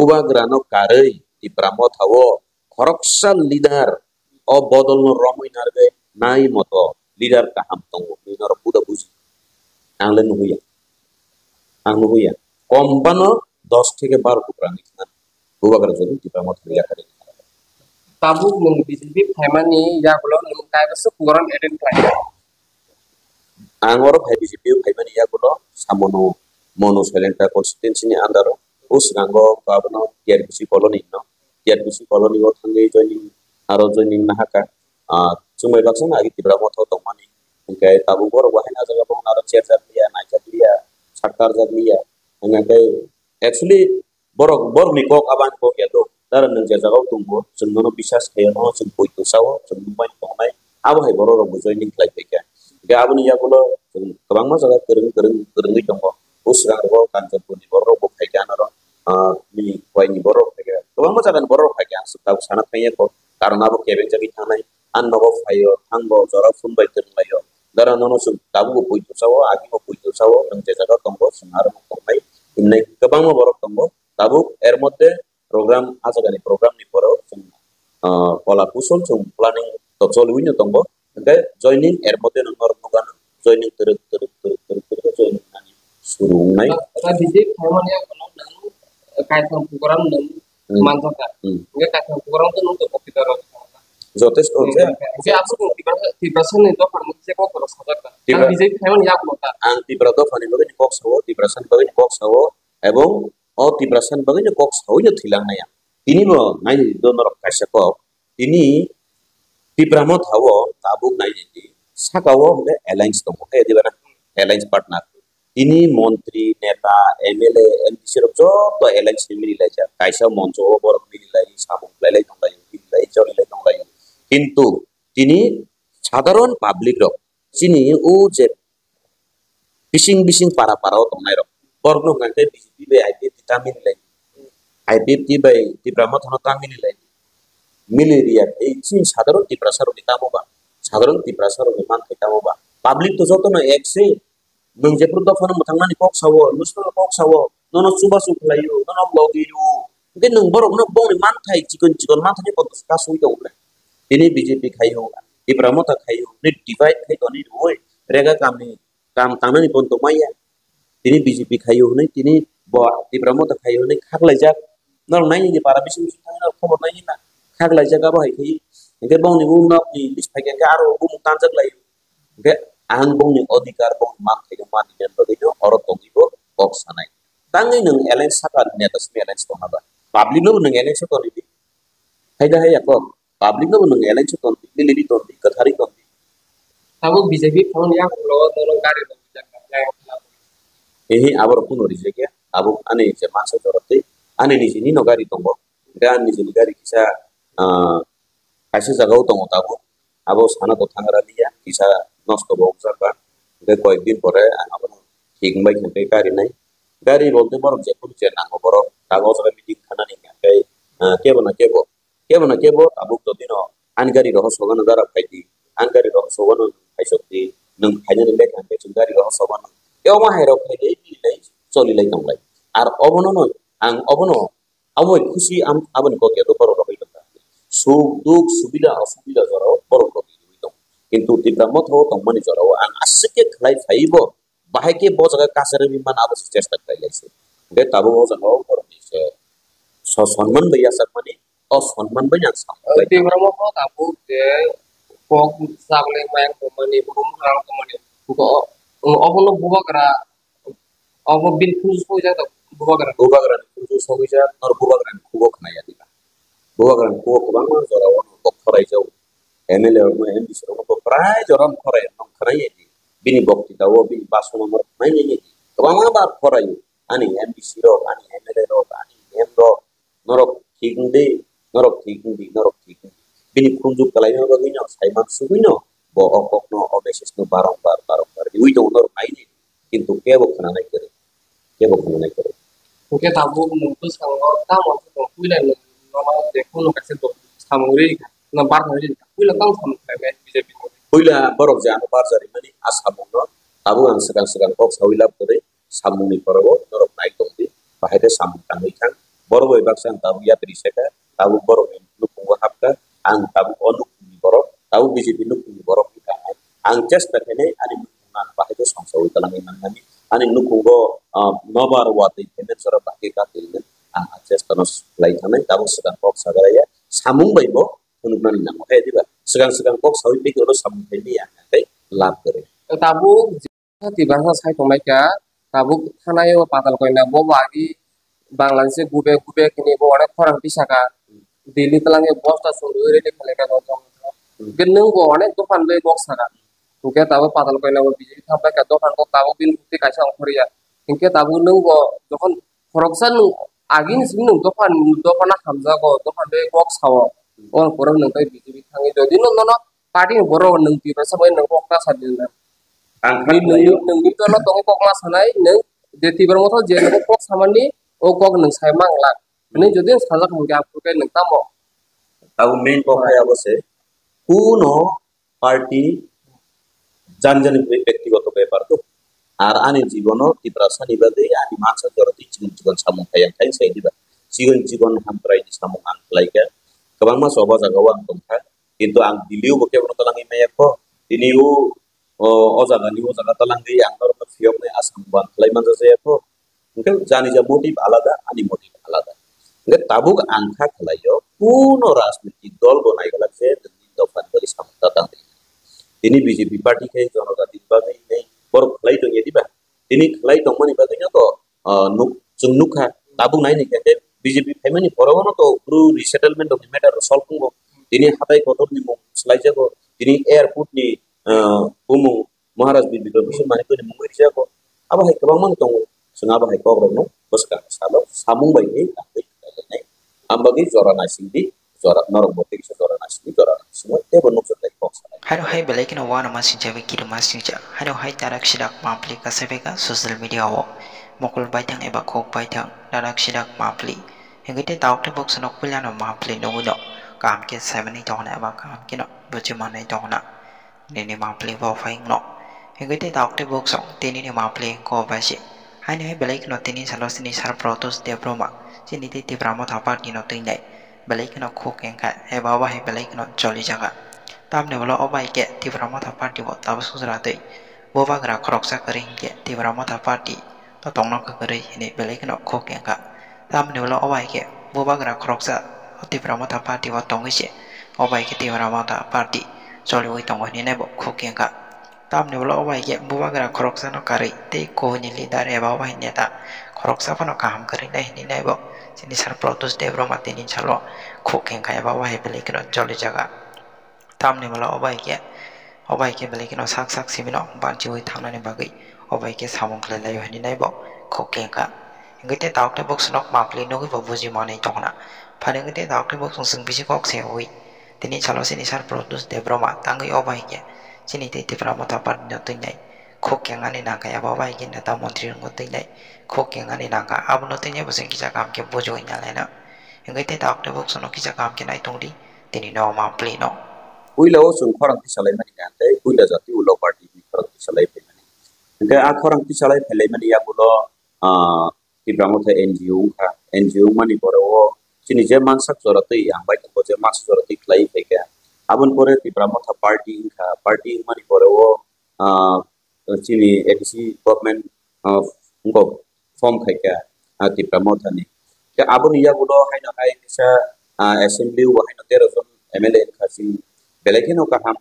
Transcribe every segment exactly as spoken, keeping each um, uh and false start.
Bubagrano karwi Tipra Motha o khoroksa leader o bodolno romwi narwgwi nai moto leader kaham tongo hwnwi norok buda buji. Ang le nuhuya. Ang nuhuya. Kom bano dos theke baro tukra ni khna. Bubagra jodi Tipra Motha ni yakarwi. Tabuk nwng B J P phaimani yagulo nwng kaibasu program attend khlai? Ang oro phai B J P o phaimani yagulo samono Monu Sailengta constituency ni under o. O swnango abono T R P C colony no. T R P C colony o thangwi joining, aro joining nahaka. Ah, chwngbai baksa no agi Tipra Motha o tongmani. Hwnkhe tabuk borok bo haino ah jaga bo aro cherjak liya, naijak liya, saktarjak liya. Hwnkhe actually borok, borokni kok abani kok ya do. Dara nwng je jagao tongbo, chwng nono biswas khaio, nono chwng poito sao, chwng nukmani tongnai. Abo hai borok rok bo joining khlai phaikha. Hwnkhe aboni yagulo chwng kwbangma jaga kwrwng, kwrwng, kwrwngwi tongo. O swrang rogo Kanchanpurni borok rok bo phaikha norok, ah, bini koini borok rok phaikha. Kwbangma jagani borok rok phaikha, ang swk tabuk sana thangya kho. Karon abo kebengjagwi thangnai. Ang nogo phaio, thango, jora phone bai kwrwnglaio. Dara nono chwng tabukbo poito sao, agibo poito sao, nwng je jaga tongo, chwng aro tongnai. Himnai kwbangma borok tongo. Tabuk er moddhe program, ah jagani program ni poro chwng, ah, kola kusol chwng planning to choliwi no tongo. Hwnkhe joining er moddhe no norok nukha joining twrwk, twrwk, twrwk, twrwk, twrwk joining nani suru wngnai. Ata B J P phaimani yagulo nwng kaitham program nwng Hmm. manjakha. Hmm. Hwnkhe kaitham program to nwng to bokti doro. Jotesto je. Hwnkhe aswk nwng Tipra, Tiprasani dopha nwng se kok doro sajakha. Tipra- Ang B J P phaimani yagulo ta. Ang Tipra dophani bagwi ni kok sao, Tiprasani bagwi ni kok sao, ebong o Tiprasani bagwi ni kok sawi no thwilang nai ang. Tini bo naidi do norok kaisa kok. Tini Tipra Motha o tabuk naidi saka o hwnkhe alliance tongo khe diba na? Alliance partner. Tini montri, neta, M L A, M D C rok joto alliance ni mili laijak. Kaisa moncho o borok mili lai, samung lai lai tong lai, mili lai, joli lai tong lai. Kintu tini sadharon public rok chini o je bising bising para para o tongnai rok borok no hwnkha khe B J P bai I P F T ta mili lai, I P F T bai Tipra Motha no ta mili lai, mili riya khe chini sadharon Tiprasa rok ni tamo ba, sadharon Tiprasa rok ni manthai tamo ba, public to joto no ek se. Nwng jephru dophano mwthangmani kok sao, nusukno kok sao, nono chubachu khlaio, nono logio. Hwnkhe nwng borokno bongni manthai chikon chikon manthaini kotor kasui tongo ble. Tini B J P khaio, Tipra Motha khaio, hwnwi divide khai toni rwui rega kamni kam tangnani bon tongmaya. Tini B J P khaio hwnwi tini bo Tipra Motha khaio hwnwi khaklaijak. Norok naini para bising bising thangwi norok khobor naini na. Khaklaijak abo hai khai. Hwnkhe bongni bumung nokni list phaikha hwnkhe aro bumung tanjak lai. Hwnkhe ang bongni odhikar, bongni manthai no mani mani bagwi no oro tongwi bo kok sanai. Tangwi nwng alliance saka neta simi alliance tongna ba? Public no bo nwng alliance o tongwi di. Haida haiya kok. Public no bo nwng alliance o tongwi di, mili di tongwi di, kwthari tongwi di. Tabuk B J P phone yak ulo nono gari rok rijak na. Ehe, aborok kuno rijak ya. Tabuk ani je mansa jorok tei ani nijini no gari tongo. Hwnkhe ani nijini gari kisa, ah, kaisa jaga o tongo tabuk. Abo sana to thangra liya, kisa nosto bo wngjak ba. Hwnkhe koyek din pore ang abono thik wngbai khe hwnkhe gari nai. Gari bolte borok jephuru je nango borok, tabuk o jaga meeting khanani hwnkhe, ah, kebo na kebo, kebo na kebo tabuk jodi no ani gari rohor sogano dara phai di, ani gari rohor sogano phaisok di, nwng phainani lekha hwnkhe chwng gari rohor sogano. Kebo ma hai rok phai di, bini lai choli lai tong lai. Ar obono no, ang obono Abo bai khusi am-, aboni kok ya do borok rok bai tongkha. Suk duk subida osubida jorao borok rok bai tong. Kintu Tipra Motha o tongmani jorao ang aswk khe khlai phaibo, bahai khe bo jaga kachari ri man abo se chesta khlai lai se. Hwnkhe tabuk o jaga o borok ni se so-, sonman bai yachakmani, o sonman bai ang samung khlai. Tipra Motha tabuk je kok chaklai mayang tongmani, burum rang tongmani, obo, obono bubagra Obo bini khunju sokjak da bubagra. Bubagra ni khunju sokjak, nor bubagra ni khugo khna ya diba. Bubagra ni khugo kwbangma jora o bo khorai jago. M L A rok no, M D C rok no bo prai jora no khorai no khna ya di. Bini bokti da o, bini basono no khna ya di. Kwbangma ba khorai. Ani M D C rok, ani M L A rok, ani M rok, norok thik wng di, norok thik wng di, norok thik wng di. Bini khunju kwlaima bagwi no, saiman sugwi no, bo o kok no, o message no barong bar, barong bar riwi tongo norok nai di. Kintu kebo khna nai kwrwi, kebo khna nai kwrwi. Hwnkhe tabuk nwng bwskango tamo khe tong puila nwng nono je kunu kaisa samung ri kha, no barna ri kha, puila tamo samung khlai B J P ni. Puila borok je ano barja rimani a samung no tabuk ang swkang swkang kok sawi lab kwrwi, samung ni porogo norok nai tong di, bahai khe samung tangwi thang. Borok bai baksa ang tabuk yapri seka, tabuk borok ni nukhungo hapka, ang tabuk o nukhungni borok, tabuk B J P nukhungni borok wngkha hai. Ang chesta khainai ani nukhung ang bahai khe songsaui twlangwi manmani. Ani nukhungo, ah, nobar watwi payment jora bahai khe katwinani ang a chesta no khlai thangnai, tabuk swkang kok sagaraya samung bai bo phunuknani nango. Hai diba? Swkang swkang kok saui pik oro samung khai maya hwnka khe lab kwrwi. Tabuk Tiprasa sai tongmai kha, tabuk thanai o patal koina bo bo agi Bangladesh gube gube kini bo onek khorang tisaka. Delhi twlangwi bosta chumui ready khalai kha bo. Hmm. Hwnkhe nwng bo onek dophan bai kok saka. Hwnkhe tabuk patal koina bo B J P thapai kha dophan kok tabuk bini bukti kaisa ongkhorya. Hwnkhe tabuk nwng bo jokhon khoroksa nwng agini simi nwng dophan, dophano hamjago, dophan bai kok sao. O pore nwng tei B J P thangwi jodi no nono party ni borok nwng Tiprasa bai nwng kok ta sa di na. Ang kha nwng, nwng ni tolo tongo kok ma sanai nwng je Tipra Motha je nwng kok samani o kok nwng sai mang lak. Nwng jodi sajak hwnkhe aphuru khe nwng tamo? Abo main kok hai abo se. Kuno party jani jani bwrwi bektigoto bepar to. Ar ani jibono Tiprasa ni bagwi ani mansa jora twi chikon chikon samung khai ang khai sai diba. Chikon chikon hamkrai ni samung ang khlai kha. Kwbangma se obo jaga o ang tong kha. Kintu ang Delhi o bo kebono twlangwi maya kho. Tini o, o, o jaga ni o jaga twlangwi ang norokno phiyoknai aswk ban khlai manja jaya kho. Hwnkhe jani ja motive alada, ani motive alada. Hwnkhe tabuk ang kha khlaio, kuno rajnitik dol bo naikolak je nwngni dopha ni bagwi samung ta tangwi. Tini B J P party khe jonojati ni bagwi hinwi borok khlai tongya diba? Tini khlai tongmani bagwino to, ah, nuk-, chwng nukha, tabuk nai ni khe B J P phaimani borok no to bru resettlement rokni matter rok solve wngo. Tini hatai kotor ni mung swlaijago, tini airport ni, ah, bumung Maharaj Bir Bikram Kishore Manikya ni mungwi rijak kho. Abo hai kwbangma wng tongo. Chwng abo hai kok rokno bwskang salo samung bai tei tangwi khlai lainai. Ang bagwi jora naising di, jora norok bo tei kisa jora naising di, jora naising tei bo nukjak lai kok salai. Haino hai belai kheno uanama singcha bai kirima singcha. Haino hai tarak sidak mapli kasai bai kha social media o. Mokol baithang eba kok baithang tarak sidak mapli. Hingke tei tabuk tei boksa nok puila no mapli nugui no. Kaham khe saimani tongna eba kaham khe no buchi manai tongna. Nini mapli bo phai wngno. Hingke tei tabuk tei boksa tini ni mapli ko bai se. Haino hai belai kheno tini salo sini sar Protos Debbarma. Chini tei Tipra Motha Party no twi nai. Belai kheno khuk wngkha eba obo hai belai kheno choli jaga. Tamni ulo obo hai khe Tipra Motha Party bo tabuk sujra twi. Bubagra khoroksa kwrwi hinkhe Tipra Motha Party to tongno kwrwi hinwi belai kheno khuk wngkha. Tamni ulo obo hai khe bubagra khoroksa o Tipra Motha Party o tongwi se obo hai khe Tipra Motha Party choliwi tongo hinwi naibo khuk wngkha. Tamni ulo obo hai khe bubagra khoroksano karwi tei kuhuni leader eba obo hai neta khoroksa phano kaham kwrwi nai hinwi naibo chini sar Protos Debbarma tini salo khuk wngkha eba obo hai belai kheno choli jaga. Tamni ulo obo hai khe, obo hai khe belai kheno sak sak simi no banchiwi thangnani bagwi obo hai khe samung khlai laio hinwi naibo khuk wngkha. Hingke tei tabuk tei boksa nok mapli nugui bo buji manwi tongna. Phani hingke tei tabuk tei boksa chwng bisi kok se ui. Tini salo sini sar Protos Debbarma tangwi obo hai khe chini tei Tipra Motha Party no twi nai. Khuk wngani nangkha abo obo hai khe neta montri rokno twi nai. Khuk wngani nangkha abono twi nai bo chwng kisa kaham khe bujiwi nalaina. Hingke tei tabuk tei boksa no kisa kaham khe nai tongdi. Tini no mapli no. Puila o chwng khorang tisalai mani kha tei puila jati ulo party ni khorang tisalai phaimani. Hingke a khorang tisalai phailai mani yagulo, ah, Tipra Motha N G O wngkha. N G O wngmani pore o chini je mansak jora twi ang bai tongo je mansak jora twi khlai phaikha. Aboni pore Tipra Motha party wngkha. Party wngmani pore o, ah, chini A D C government, ah, wngkha form khaikha, ah, Tipra Motha ni. Khe aboni yagulo haino hai kisa, ah, assembly o haino tero jon M L A wngkha chini belai kheno kaham,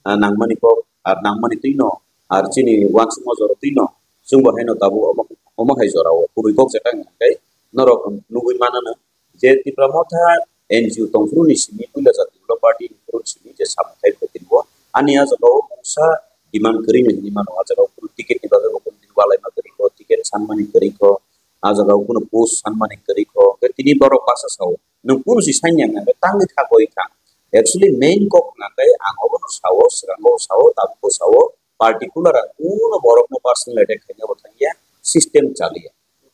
ah, nangmani kok, ar nangmani twi no, ar chini uansukma jora twi no, chwngbo haino tabuk omo, omo hai jora o kubui kok jeta hwnkhe norok nugui manano je Tipra Motha N G O tongphuru ni simi puila jati ulo party ni phuru simi je samung khai phaitini o ani a jaga o mungsa demand kwrwi no hinwi mano, a jaga o kunu ticket ni bagwi bo kunu din ualaima kwrwi kho, ticket sanmani kwrwi kho, a jaga o kunu post sanmani kwrwi kho, hwnkhe tini borok baksa sao. Nwng kunu si sanya hwnka hwnkhe tangwi kha koi kha. Actually main kok hwnka hwnkhe ang obono sao, swkango sao, tabukbo sao, particular ang kuno borokno personal attack khaina bo thangya, system chaliya.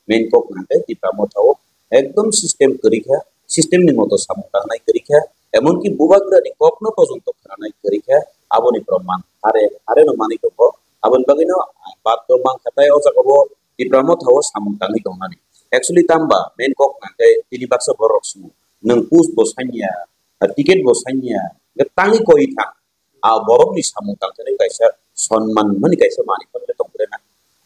Main kok hwnka hwnkhe Tipra Motha o ekdom system kwrwi kha, system ni moto samung tangnai kwrwi kha, emonki bubagrani kokno pojonto khwnanai kwrwi kha, aboni proman hare hare no manwi tongo. Aboni bagwino ang baddo mankha tai o jaga o Tipra Motha o samung tangwi tongnani. Actually tamba main kok na khe tini baksa borok swngo. Nwng post bo sanya, ticket bo sanya, hwnkhe tangwi koi thang. A borokni samung tangthani kaisa sonman mani kaisa manwi phano tongkhe na.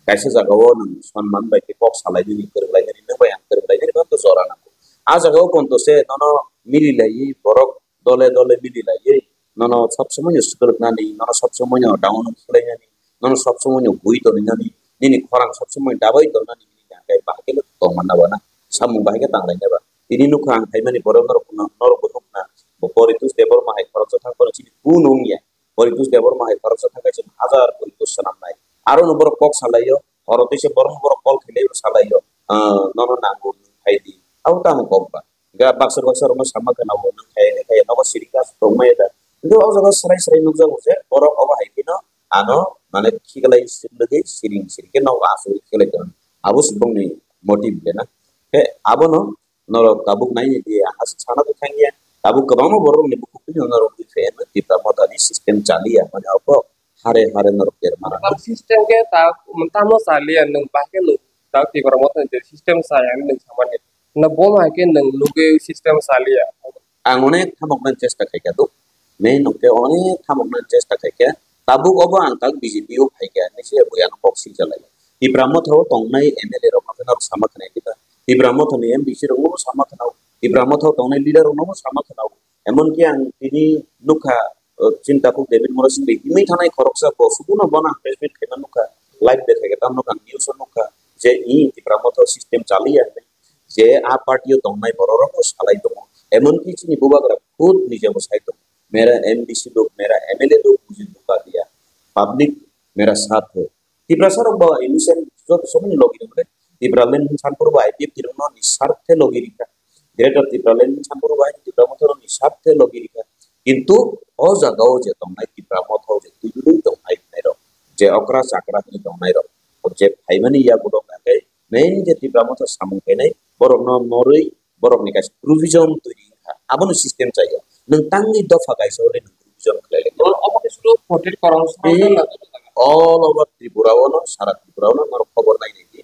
Kaisa jagao nwng sonman bai khe kok salainani, kwrwnglainani, nwng bai ang kwrwnglainani phano jora nango. A jagao konto se nono mililaiwi borok dole dole mililaiwi nono sob somoi no swkang nani, nono sob somoi no down khlainani, nono sob somoi no bui toni nani, nini khorang sob somoi dabai toni nani, nini hwnkhai bahai khe tong manna ba na, samung bahai khe tang laina ba. Tini nukha ang phaimani borok norok no, norok bo nukna, bo Poritus Debbarma hai khoroksa thang phano chini kunu wngya. Poritus Debbarma hai khoroksa thang khe chini hajar Poritus swnamnai. Aro no borok kok salaio, oro tei se borok no borok call khailai salaio, ah, nono nango, nwng phai di. Abo tamo kok ba. Ga baksa baksa rokno sama khwna o, nwng khaina khe nogo siri kha tongmaya da. Hwnkhe o jaga srai srai nukjago je borok obo hai kheno ano mane khiklai swrwngwi siring siring khe nogo asugwi khiklai tongo. Abo se bongni motive de na. Khe abono norok tabuk naini di, ang aswk sana tongthangya. Tabuk kwbangma borokni bukhuk phano norok twi phaiyano Tipra Mothani system chaliya, mane abo hare hare norok ter mana. Tabuk system khe ta tamo chaliya, nwng bahai khe nwng ta Tipra Mothani je system chaya hinwi nwng samani. Na bo hai khe nwng nugwi system chaliya. Ang onek thamoknani chesta khaikha do. Main hwnkhe onek thamoknani chesta khaikha. Tabuk obo ang tak B J P o phaikha hinwi se bui ano kok swijalaio. Tipra Motha o tongnai M L A rokno khe norok sama khwnai diba. Tipra Mothani M D C rokno bo sama khwnao. Tipra Motha o tongnai leader rokno bo sama khwnao. Emonki ang tini nukha, uh, Chintakhuk David Murasing bai himwi thanai khoroksa bo subuno bono ang press meet khaima nukha. Live dekhai khe tamo nukha, news o nukha je i Tipra Motha o system chaliya hinwi. Je a party o tongnai borok rok salai tongo. Emonki chini bubagra khud nije bo sai tongo. Mera M D C log, mera M L A log, mujhe dhokha diya. Public mera saath hai. Tiprasa rok bo innocent joto somoni logi rok le. Tipraland Sanpur bai I P F T rok no ni sarthe logi rikha. Greater Tipraland Sanpur bai Tipra Motha rok ni sarthe logi rikha. Kintu o jaga o je tongnai Tipra Motha o je twiwi tongnai rok, je okra chakra hwnwi tongnai rok, je phaimani yagulo hwnkhai main je Tipra Motha samung khainai, borokno norwi, borokni kaisa provision twi wngkha. Abono system chaya. Nwng tangwi dopha kaisa hwnwi nwng provision khlai lai. Obo khe suru protect korang. Eh, all over Tripura o no, sara Tripura o no, norok khobor nai nai di.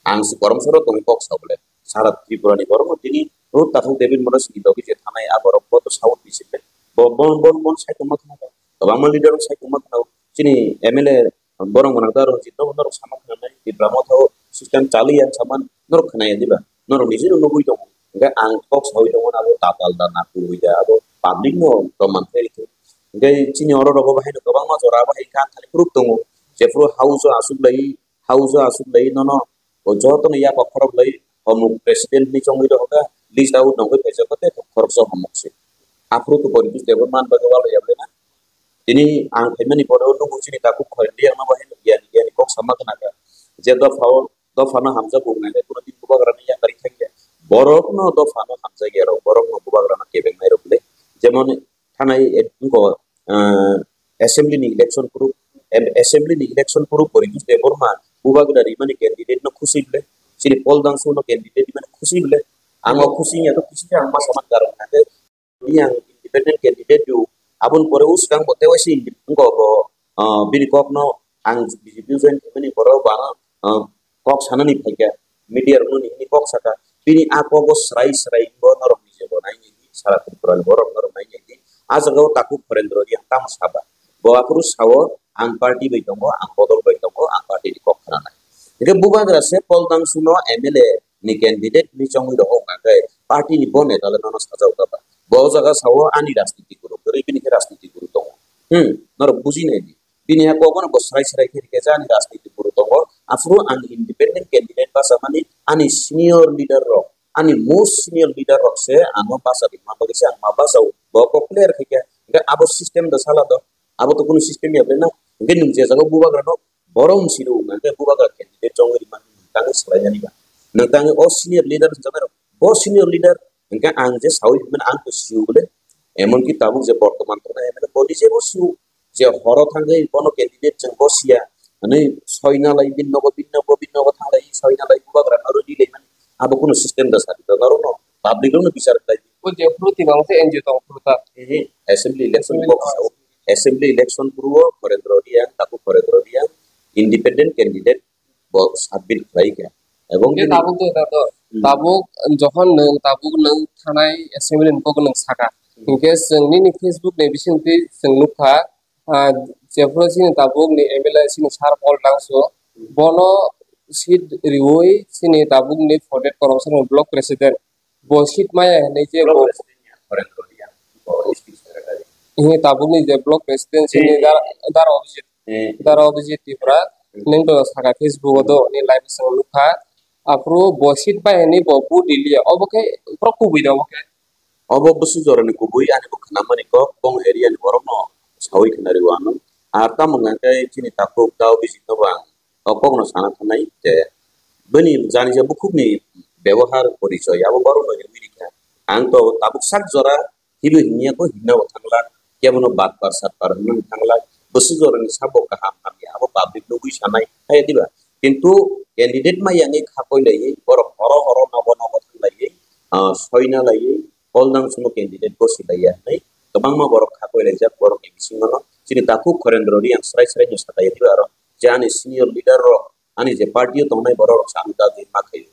Ang se Koromsoro tongwi kok sa bole. Sara Tripura ni borok no tini, o takhuk David Murasing ni logi je thanai, a borok bo to South ni se. Bo, bo, bo, bo sai tongma khna. Kwbangma leader sai tongma khna. Chini M L A Borok gwnang ta rok jito norok sama khna nai, Tipra Motha o system chali ya saman norok khna ya diba? Norok ni jino nugui tongo. Hingke ang kok saui tongo na abo tapal da na kubui da abo public no proman khlai rikhe. Hingke chini oro rogo bahai no kwbangma jora bahai kha thani proof tongo. Jephuru house o asuk lai, house o asuk lai nono o joto no yapak khorok lai omuk president ni chongwi rohokha list out nongoi phaijak kote khoroksa omuk se. Aphuru to Poritus Debbarma ni bagwi wal ya bai na. Tini ang phaimani pore o nugo chini takhuk Khorendri ang no bahai no giyan giyan kok sama khna kha. Je dopha o, dopha no hamjak bo wngnai le, kuno din bubagra no yakari thang ya. Borok no dopha no hamjak ya rok, borok no bubagra no kebeng nai rok le. Jemon thanai, eh, wngko, eh, assembly ni election phuru, em, assembly ni election phuru Poritus Debbarma bubagra rimani candidate no khusi le. Chini Paul Dangsu no candidate rimani khusi le. Ang o khusi ya to kisi ang ma sama garang na. Yang independent candidate do. Aboni pore o swkang bo tei waisa indi-, wngkha bo, ah, bini kok no ang B J P join khaimani pore o bo ano, ah, kok sanani phaikha, media rokno ni hini kok saka, bini a kogo srai srai bo norok ni je bo nai nai di, sara Tripura ni borok norok nai nai di. A jaga o takhuk Khorendro Reang tamo saba. Bo aphuru sao, ang party bai tongo, ang bodol bai tongo, ang party ni kok khna nai. Hingke bubagra se Paul Dangsu no M L A ni candidate ni chongwi rohok hwnka khe party ni bo neta le nono sajak kha ba. Bo o jaga sao ani rajniti guru kwrwi bini khe rajniti guru tongo. Hmm, norok buji nai di. Bini ha kok no bo srai srai khe rikhe je ani rajniti guru tongo. Aphuru ang independent candidate basa mani ani senior leader rok, ani most senior leader rok se ano basa di ma bagwi se ang ma basa o. Bo kok clear khe khe. Hingke abo system do sala do. Abo to kunu system ya bre na. Hingke nwng je jaga bubagra no Borok wng siro wng khe bubagra candidate chongwi rwmani nwng tangwi swlainani ba? Nwng tangwi o senior leader hwnjaknai rok, bo senior leader hwnkhe ang je saui hwnmani ang to sio bole, emonki tabuk je bortoman tongnai M L A bo nije bo sio je horo thangwi bono candidate chwng bo sia hwnwi soi nalai bini nogo bini nogo bini nogo thanglai soi nalai bubagra aro ri laimani abo kunu system da sadi da norokno public rokno bichar khlai di. O je phuru twi bangsa N G O tong phuru ta. Ehe, assembly election bo sao. Assembly election phuru o Khorendro Reang, takhuk Khorendro Reang, independent candidate bo submit khlai kha. Ebong hwnkhe bini tabuk to da to. Hmm. Tabuk jokhon nwng, tabuk nwng thanai assembly ni kok nwng saka. Hmm. Hwnkhe chwng nini Facebook ni bisingtwi chwng nukha, ah, jephuru chini tabuk ni M L A chini sir Paul Dangso, hmm, bono seat riwi chini tabuk ni Forty-Eight Koromsa ni block president. Bo seat maya hinwi je block bo president ya, Horendra Reang, bo S P secretary. Ini tabukni je block president sini, eh, Dar-, Dara Abhijit. Eh. Dara Abhijit Tripura, hmm, neng to saka Facebook o do, ni live song nukha. Aphuru bo seat bai hinwi bo vote riliya. Obo khe borok kubui da obo khe. Obo bwswk jorani kubui ani bo khwnamani kok, bong area ni borok no sawi khwnari wano. Ar tamo hwnkhe chini takhuk Dara Abhijit no bo ang o kokno sana thangnai, je bini jani je bukhukni bebohar porichoi abo borokno riwi rikha. Ang to tabuk sak jora hibo himya ko himna bo thangla, kebono batpar satpar hwnwi thangla, bwswk jorani sabo kaham hamya abo public nugwi sanai, hai diba? Kintu candidate ma yangwi khakoi laiwi borok horo horo nogo nogo thanglaiwi, ah, soina laiwi, Paul Dangso no candidate gosi laiya hinwi kwbangma borok khakoi laijak borokni bisingo no. Chini takhuk Horendra Reang ang srai srai no sakaiya diba aro je ani senior leader rok, ani je party o tongnai borok rok sa ang dagwi ma khaio.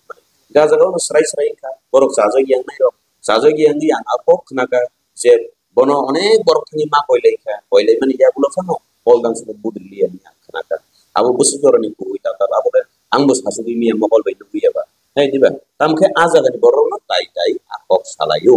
Ga jaga o no srai srai wngkha, borok chajak yangnai rok, chajak yangwi ang a kok khnakha je bono onek borok thangwi ma koilai kha, koilai mani yagulo phano Paul Dangso no vote riliya hinwi ang khnakha. Abo bwswk jorani kubui tatal abo le ang bo sachugwi miya mokol bai nugwi ya ba. Hai diba? Tamkhe a jagani borok no tai tai a kok salaio.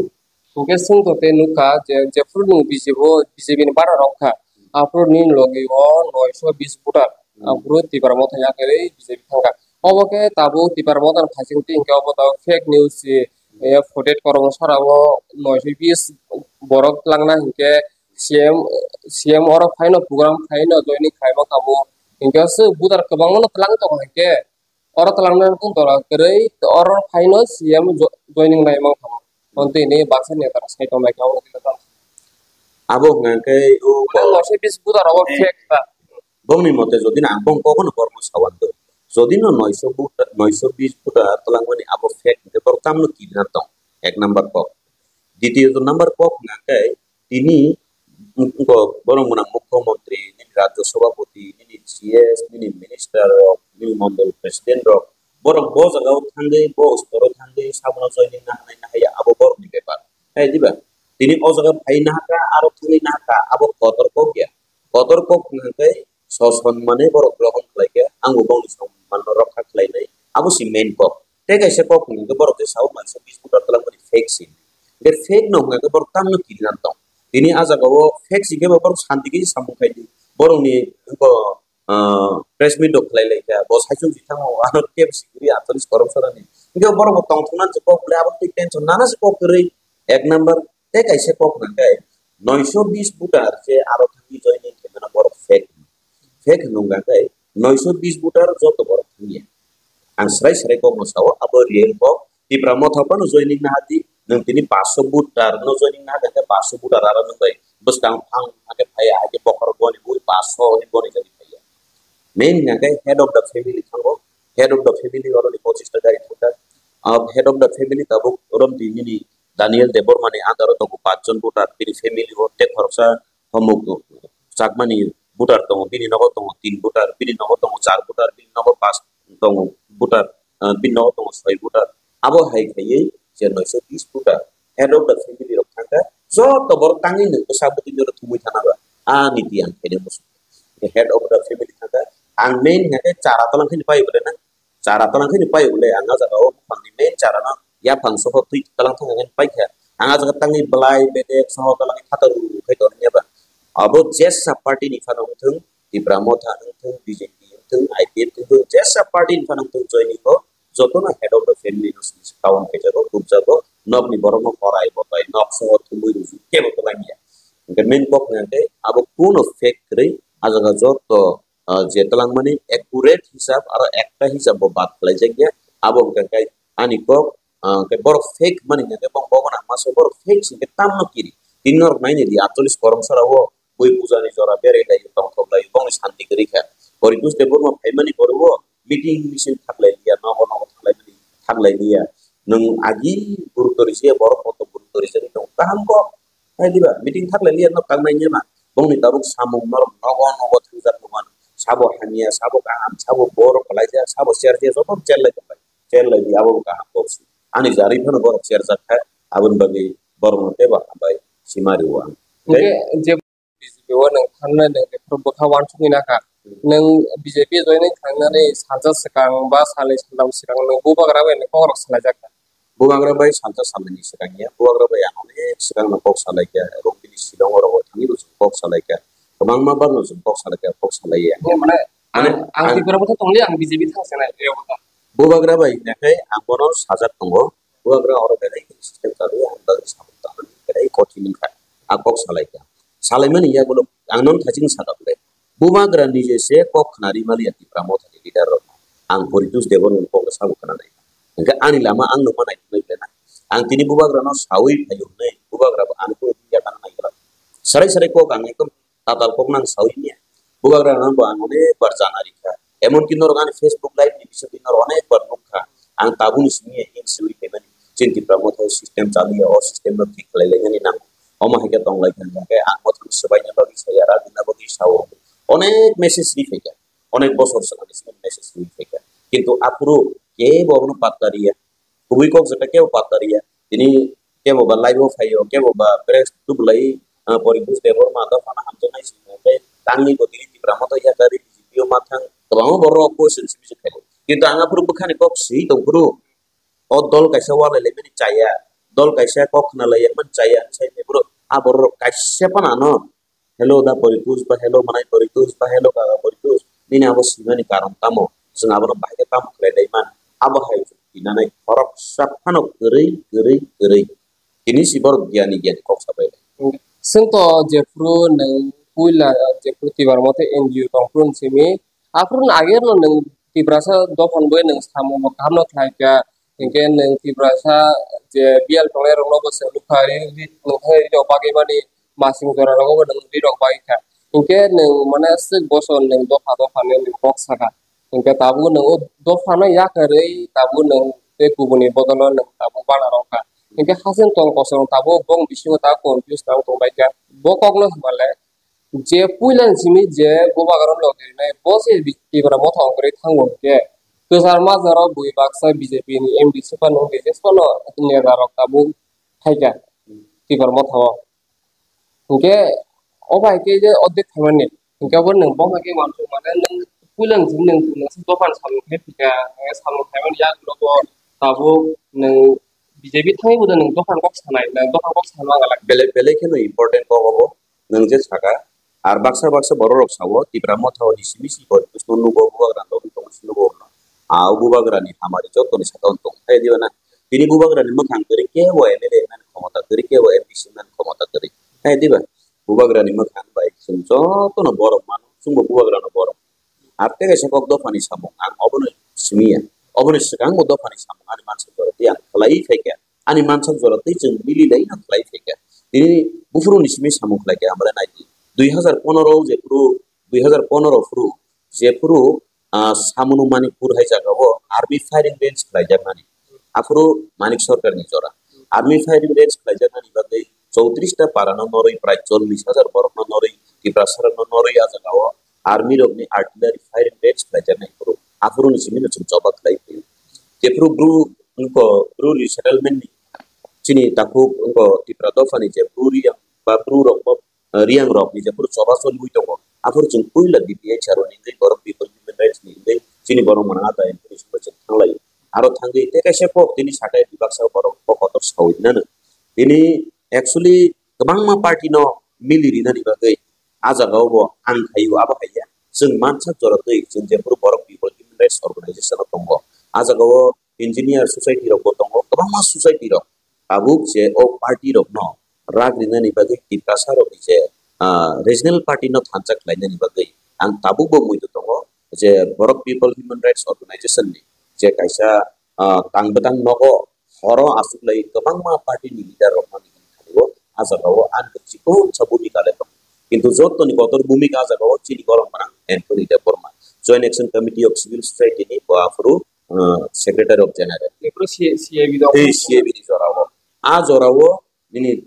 Hwnkhe chwng to tei nukha je, jephuru nwng B J P o, B J P ni bara rok kha, aphuru nini logi o noisho bis voter, hmm, aphuru Tipra Motha yakarwi B J P thangkha. Obo khe tabuk Tipra Motha ni phaising twi hinkhe obo tabuk fake news si, eh, Forty-Eight Koromsa rok o noisho bis borok twlangna hinkhe C M, C M oro phaino program phaino joining khaima kamo hinkhe aswk voter kwbangma no twlang tongo hinkhe. Oro twlangna wngkha kwrwi, oro phaino C M jo-, joining nai mankha. Montri ni baksa neta rok sai tongmai kha, obo khe kwtal. Abo hwnkha khe o oro noisho bis voter abo fake ta. Bongni mote jodi no ang bong kokno borokno sawan do. Jodi no noisho voter, noisho bis voter twlangmani abo fake hwnkhe borok tamno kirina tong. Ek number kok. Ditiyo number kok hwnkha khe tini wngkok borok mwnang mukhyamantri, nini rajya sabhapati, nini G S, nini minister rok, nini mondol president rok, borok bo jaga o thangwi, bo store o thangwi sabono joining na hanai na haya, abo borok ni bepar. Hai diba? Tini o jaga phai na hakha, aro thangwi na hakha, abo kotor kok ya. Kotor kok hwnkha khe soson mane borok grohon khlai khe, ang bo bongni soman no rokha khlai nai, abo se main kok. Tei kaisa kok hwnkha khe borok je sao mansa bis voter twlang mani fake se. Hwnkhe fake no hwnkha khe borok tamno kirina tong. Tini a jaga o fake se khe bo borok santi khe samung khai di. Borok ni bo, ah, press meet rok khlai lai kha, bo saichung si thango, ano kebo sikiri athalis korom sora ni. Hwnkhe borok bo tong thung nang se kok le abo twi tension nana se kok kwrwi. Ek number, tei kaisa kok hwnkha khe, noisho bis voter je aro thangwi joining khe mano borok fake. Fake hwnwi hwnkha khe, noisho bis voter joto borok thangya. Ang srai srai kokno sao, abo real kok. Tipra Motha phano joining na hati, nwng tini paanch sho voter no joining na hati, paanch sho voter aro nwng bai bwskang phang hake phaiya, hake bokhorok boni bui paanch sho ni boni jani phaiya. Main hwnkha khe head of the family thango, head of the family oroni pochista gari thangkha. Ah, head of the family tabuk orom di nini Daniel Debbarma ni under o tongo paanch jon voter, bini family o tei khoroksa Homuk Chakma ni voter tongo, bini nogo tongo tin voter, bini nogo tongo char voter, bini nogo paanch tongo voter, ah, bini nogo tongo soi voter. Abo hai khaiwi je noisho bis voter, head of the family rok thangkha, joto borok tangwi nwng bwsa bwtwi jora thumwi thana ba. A niti ang khaina muchung. Head of the family thangkha, ang main hwnkha khe chara twlang khe ni pai bwle na. Chara twlang khe ni pai bwle, ang a jaga o buphang ni main chara no yaphang soho twi twlang thang khe ni pai kha. Ang a jaga tangwi bwlai bedek soho twlang khe thata ru ru khai tong ya ba. Abo jesa party ni phano wngthung, Tipra Motha wngthung, B J P wngthung, I P F wngthung, jesa party ni phano wngthung joining o joto no head of the family no sini se kawan khe jago, tubjago, nok ni borok no korai botai, nok soho thumwi ru kebo twlang ya. Hwnkhe main kok hwnkhe abo kuno fake kwrwi a jaga joto ah, je twlangmani accurate hisab aro ekta hisab bo bad khlaijak ya, abo hwnkha khe ani kok, ah, khe borok fake mani hwnkha khe bong bobo nang masa borok fake se hwnkhe tamno kiri. Tini norok naini di atchollish korom sora o bui puja ni jora berai lai tongthok lai bongni santi kwrwi kha. Bo Ritush Debbarma phaimani borok o meeting misil thaklai liya, nogo nogo thaklai mani thaklai liya. Nwng agi gurutto risiya borok koto gurutto rijani tongo. Kaham kok. Hai diba, meeting thaklai liya no tangnai nima. Bongni tabuk samung norok nogo nogo thangjak nukmano. Sabo hamya, sabo kaham, sabo borok kwlaijak, sabo cherjak, joto cherlai tongbai. chair lai di, abo bo kaham kok si. Ani jari phano borok chair jak kha, aboni bagwi borokno teibo hambai sima rio ang. Hwnkhe je B J P o nwng thangnai nwng jephru bwkha uansukwi nakha. Nwng B J P joining khlainani salsa swkang ba salnwi saltham swkang nwng bubagra bai nwng kokrok salaijak kha. Bubagra bai salsa salnwini swkang ya, bubagra bai ang onek swkangno kok salaikha, ebong bini silongo rogo thangwibo chwng kok salaikha, kwbangma barno chwng kok salaikha, kok salaiya. Nini mane, ang, Mane, ang ang Tipra bwtha tongli, ang B J P thang sanai, e bwtha. Bubagra bai hwnkhe ang bono sajak tongo, bubagra oro belai khe system chawi ang bagwi samung tangmani belai kothin wngkha, a kok salaikha. Salaimani yagulo ang nono thaiching sakha bwle. Bubagra nije se kok khna ri maliya Tipra Mothani leader rok. Ang Poritos Debbarmani kok sabo khna nai. Hwnkhe ani lama ang nukma nai thunai bwle na. Ang tini bubagrano sawi phaio hwnwi bubagra bo ani kok yakana nai glak. Sarai sarai kok ang ekdom tatal kok nang sawi niya. Bubagrano bo ang onek bar jana rikha. Emonki norok ani Facebook live ni bisingtwi norok onek bar nukha. Ang tabukni simi ya ing siwi phaimani. Chini Tipra Motha o system chaliya, o system no thik khlai lainani nango. Omo hai khe tong lai kha, hwnkhe ang mothang swbaina bagwi saya, ragwina bagwi sao. Onek message ri phaikha, onek bosor swkang ni simi message ri phaikha. Kintu aphuru kebo abono patta riya, kubui kok jeta kebo patta riya. Tini kebo ba live o phaio, kebo ba press tubulai, ah, Poritos Debbarma dophano hamjaknai simi hwnkhe tangwi bo tini Tipra Motha yakari B J P o ma thang kwbangma borok question simi se khaio. Kintu ang aphuru bwkhani kok swi tongphuru, o dol kaisa walai laimani chaya, dol kaisa kok khna lai mani chaya, sai phuru a borok kaisa phano ano, "Hello da Poritos" ba "Hello manai Poritos" ba "Hello kaka Poritos", nini abo swimani karon tamo? Chwng abono bahai khe tamo khlai lai man? Abo hai chwng tinanai khoroksa phano kwrwi, kwrwi, kwrwi. Tini si borok giyani, giyani kok sabai lai. Chwng to jephuru nwng puila, jephuru Tipra Motha N G O tongphuru simi, aphuru no age no nwng Tiprasa dophani bai nwng samung bo kaham no khlai kha. Hinkhe nwng Tiprasa je B L tongnai rok no bo se lukha ri, ri, nwng khe ri rok bagwi mani masing jora rogo bo nwng ri rok bagwi kha. Hinkhe nwng mane aswk bosor nwng dopha dopha ni nwng kok sakha. Hinkhe tabuk nwng o dophano yakarwi tabuk nwng tei kubuni bodolo nwng tabuk bana rok kha. Hinkhe hasing tong kosong tabuk bong bisingo ta confuse tang tong bai kha. Bo kokno hwnba le je puila ni simi je bubagra lok rinai bo se bi-, Tipra Motha ongkhorwi thango hinkhe kwchar majra rok bui baksa B J P ni M D C phano, B J P phano neta rok tabuk phaikha Tipra Motha o. Hinkhe o bai khe je ordek phaimani. Hinkhe bo nwng bo hai khe uansuk mane nwng puila ni simi nwng, nwng se dophani samung khe phika, nwng samung khaimani yak ulo bo tabuk nwng B J P thangwi bo nwng dophani kok sanai, nwng dophani kok sanma galak. Belai, belai kheno important kok obo. Nwng je saka, ar baksa baksa borok rok sao, Tipra Motha o ni simi si bo nugo bubagra rok tongma si nugo. A o bubagra ni hamari joto ni saka o tong. Hai diba na? Tini bubagra ni mwkhang kwrwi kebo M L A man khomota kwrwi, kebo M D C man khomota kwrwi. Hai diba? Bubagra ni mwkhang bai chwng joto no borok mano, chwngbo bubagra no borok. Ar tei kaisa kok dophani samung ang obono simi ya. Oboni swkang bo dophani samung ani mansak jora tei ang khlaiwi phaikha. Ani mansak jora tei chwng mili lai no khlaiwi phaikha. Tini buphuru ni simi samung khlaikha, amle nai di. Dui hazar pondro jephuru, dui hazar pondro phuru jephuru, ah, Samunu Manipur hai jaga o army firing range khlaijak mani. Aphuru Manik Sarkar ni jora. Army firing range khlaijaknani bagwi chowtris ta para no norwi prai chollish hajar borok no norwi, Tiprasa rok no norwi a jaga o army rok ni artillery firing range khlaijaknai phuru. Aphuru ni simi no chwng choba khlai phuru. Jephuru Bru wngkho, Bru resettlement ni chini takhuk wngkho Tipra dopha ni je Bru Reang ba Bru rok bo, eh, Reang rok ni jephuru choba choliwi tongo. Aphuru chwng puila B P H R o ni wngwi borok people human rights ni wngwi chini borok mwnang a da information bai chwng thanglai. Aro thangwi tei kaisa kok tini sakai bibaksa borok bo kotor sawi nano. Tini actually kwbangma party no mili rinani bagwi a jaga o bo ang khaio abo haiya. Chwng mansak jora twi chwng jephuru borok people human rights organization o tongo. A jaga o engineer society rok bo tongo, kwbangma society rok. Tabuk je o party rok no rak rinani bagwi Tiprasa rok ni je, ah, regional party no thansa khlainani bagwi ang tabuk bo muitu tongo je borok people human rights organization ni je kaisa, ah, tang bwtang nogo horo aswk lai kwbangma party ni leader rok mani thani o a jaga o ang chikon sa bhumika le tongo. Kintu joto ni kotor bhumika a jaga o chini borok mwnang Anthony Debbarma, Joint Action Committee of Civil Society ni bo aphuru, uh, Secretary of General. Ephuru C-, C A B do. Tei C A B ni jora o. A jora o nini,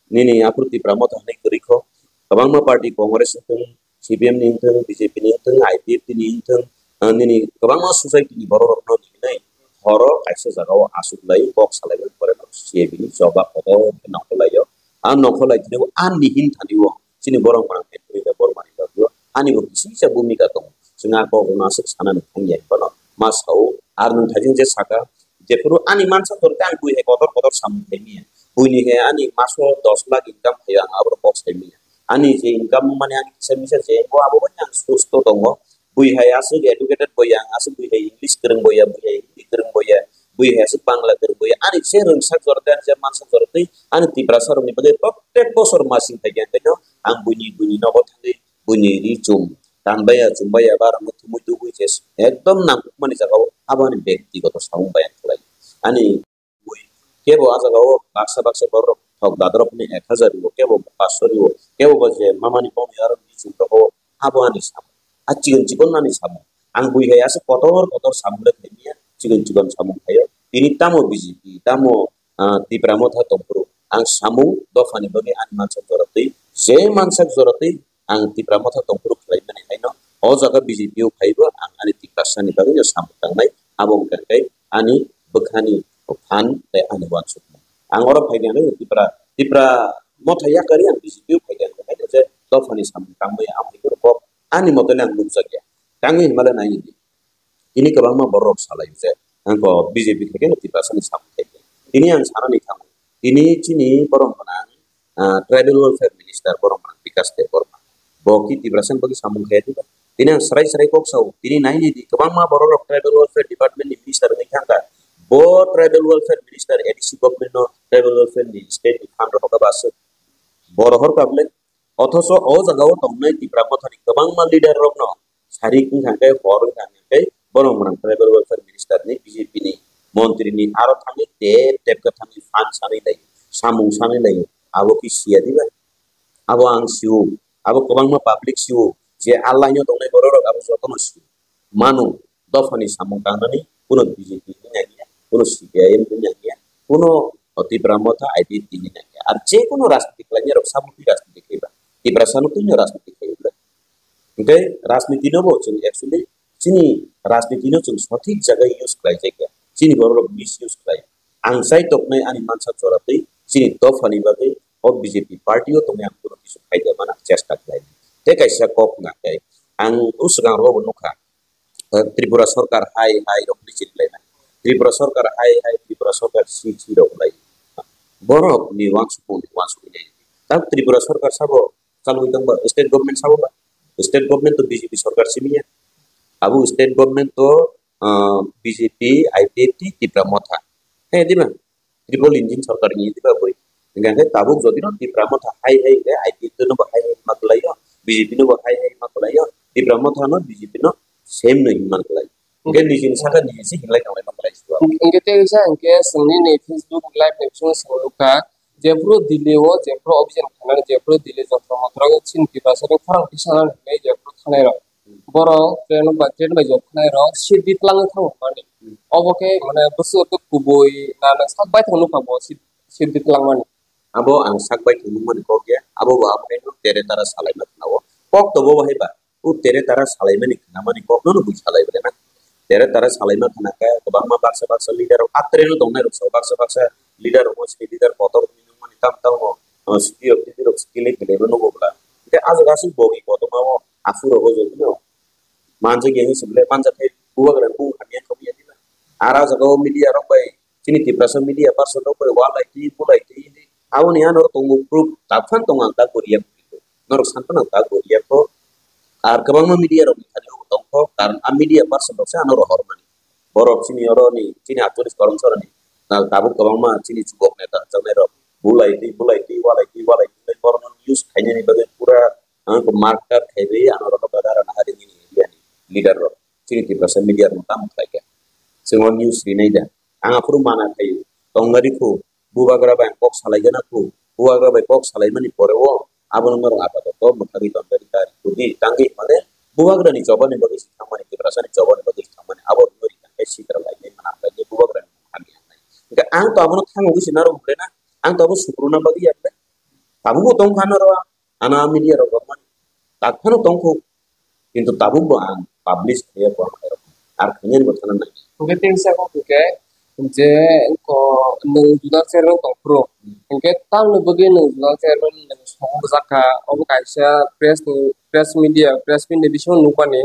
nini aphuru Tipra Motha hinwi kwrwi kho. Kwbangma party, Congress wngthung, C P M ni wngthung, B J P ni wngthung, I P F T ni wngthung, uh, nini kwbangma society ni borok rok no nini nai. horo kaisa jagao aswk lai kok salai pore C A B ni choba kotor khe nongkhor lai o. A nongkhor lai tini ani hinthani o chini borok manang khe tini borok manang khe ani bo kisa kisa bhumika tongo. Chwng a kok no aswk sanani thangya bono ma sao. Ar nwng thaijing je saka, jephuru ani mansa tor tei ang bui hai kotor kotor samung khaimya. Buini hai ani maso dos lakh income khaio, ang aboro kok saimya. Ani je income mani ani kisa misa je bo abo bai ang susto tongo. Bui hai aswk educated boya, ang aswk bui hai English kwrwng boya, bui hai Hindi kwrwng boya, bui hai aswk Bangla kwrwng boya. Ani je rwngsak jora tei ani je mansak jora tei ani Tiprasa rokni bagwi protek bosor masing phaikha, hwnkhe no ang buini, buini nogo thangwi buini ri chum tanbaya, chumbaya, ba rokno thumui tubui je ekdom nangkukmani jagao abo ani bektigoto samung bai ang khlai. Ani bui kebo a jagao baksa baksa borok thok dadrok ni ek hazar rio, kebo paanch sho rio, kebo bo je mamani bongni aro ni chum rogo abo ani samung. A chikon chikon ani samung. Ang bui hai aswk kotor kotor samung le khaimya, chikon chikon samung khaio. Tini tamo B J P, tamo, ah, Tipra Motha tongphuru. Ang samung dophani bagwi ani mansak jora twi, je mansak jora twi ang Tipra Motha tongphuru khlaimani haino, o jaga B J P o phaibo ang ani Tiprasani bagwi no samung tangnai, abo wngkha khe ani bwkhani phan tei ani uansukmung. Ang oro phaikhe ang Tipra, Tipra Motha yakarwi ang B J P o phaikhe ang je dophani samung tangmani ang kok ani motoni ang nukjakya. Tangwi hinmale nai di. Tini kwbangma borok salai je, ang ko B J P khe khe Tiprasani samung khe. Tini ang sanani thango. Tini chini borok gwnang, ah, Tribal Welfare Minister borok gwnang Bikash Debbarma. Bo ki Tiprasani bagwi samung khe diba? Tini ang srai srai kok sao. Tini naini di kwbangma borok rok Tribal Welfare Department ni Minister wngwi thangkha. Bo Tribal Welfare Minister A D C government no Tribal Welfare ni state ni fund rok ba aswk. Bo rohor kha bwle. Othocho o jagao tongnai Tipra Mothani kwbangma leader rokno sarik wngkha khe, hor wngkha khe, borok mwnang Tribal Welfare Minister ni B J P ni montri ni aro thangwi tep tep khe thangwi phan sanwi lai, samung sanwi lai, abo khe siya diba? Abo ang sio, abo kwbangma public sio, je a line o tongnai borok rok abo jotono sio. Mano, dophani samung tangnani kuno B J P ni nangya, kuno C P I M ni nangya, kuno Tipra Motha I P F T ni nangya. Ar je kuno rajniti khlainai rok samung twi rajniti khlaiba, Tiprasa no twino rajniti khlaiba. Hingke rajniti no bo chwng actually chini rajniti no chwng sothik jaga use khlai jakya, chini borok rok misuse khlai. Ang chai toknai ani mansa chora twi chini dophani bagwi o B J P party o tongwi ang kuno kisu khaida mana chesta khlai. Tei kaisa kok na khe ang o swkang rogo bo nukha. Eh, Tripura Sarkar hai hai rok ni chini lai nai. Tripura Sarkar hai hai, Tripura Sarkar si si rok lai. Borok ni wansukmung ni wansuk nai. Tang Tripura Sarkar sabo chalwi tong ba, state government sabo ba. State government to B J P sarkar simi ya. Abo state government to, ah, B J P, I P F T, Tipra Motha. He, di ba? Triple engine sarkar ni di ba boi. Hingke tabuk jodi no Tipra Motha hai hai hingke I P F T no bo hai hai ma kwlai yo, B J P no bo hai hai ma kwlai yo, Tipra Motha no B J P no same no hin ma kwlai. Hingke nijini saka niji si hinlai tanglai ma kwlai si. Hingke tei kisa hingke chwngni ni Facebook live ni bisingo chwng nukha, jephru Delhi o, jephru objection khanani, jephru Delhi jontro montro o chini Tiprasa ni khorang tisanani hinwi jephru thanai rok. Borok train bai, train bai jok thanai rok seat di twlangwi thango mani. Obo khe mane bwswk kubui na nang sak bai thang nukha bo seat, seat di twlangmani. Abo ang sak bai thang nukmani kok ya, abo bo abo haino tere tara salaima khna o. Kok to bo hai ba, o tere tara salaimani khnamani kok no no bui salai bole na. Tere tara salaima khna khe kwbangma baksa baksa leader rok a train o tongnai rok sao baksa baksa leader rok sini leader kotor hinwi nukmani tam tam o, o, C P O, T P rok skill ni belai no nugo bwla. Hingke a jaga aswk bo ni kotorma o aphuru rok o joto no manjak ya hinwi se belai manjak khe bubagra bung hamya khamu ya diba. Ar a jaga o media rok bai chini Tiprasa media person rok bai walai twi bulai twi hinwi aboni ano tongo proof tak phan tongo ang tak bo react khlai kho. Norok san phano ang tak bo react kho. Ar kwbangma media rok ni thani o tong kho, karon a media person rok se ano rohor mani. Borok chini oro ni chini atcholish Koromsora ni, ah, tabuk kwbangma chini chubok neta hwnjaknai rok bulai twi bulai twi walai twi walai twi borokno news khainani bagwi pura ang khe mark tar khaiwi ano rokno badara nahari nini area ni leader rok chini Tiprasa media rok tamo khlai kha. Chwng o news rinai da. Ang aphuru mana khai tongnari khu, bubagra bai ang kok salai gana khu, bubagra bai kok salai mani pore o abono norok apatoto mwthagwi tongnari ta rikhu di tangwi mane bubagra ni choba ni bagwi si thangmani, Tiprasa ni choba ni bagwi si thangmani abo rwngwi rikha khe sitra lainai mana khlai bubagra ni hamya wngnai. Hingkhe ang to abono thango wi se narwk ble na, ang to abo sukruna bagwi ya ble. Tabukbo tong kha norok. Ano a media rok rok mani tak phano tong kho, kintu tabuk bo ang publish khlaiya bo ang khe rok. ar khainani bo thana nai. Hwnkhe tei sa kok hwnkhe je ko nwng juda chairman tong phuru, hwnkhe tamni bagwi nwng juda chairman nwng song bwjak kha, obo kaisa press ni, press media, press meet ni bisingo nukmani,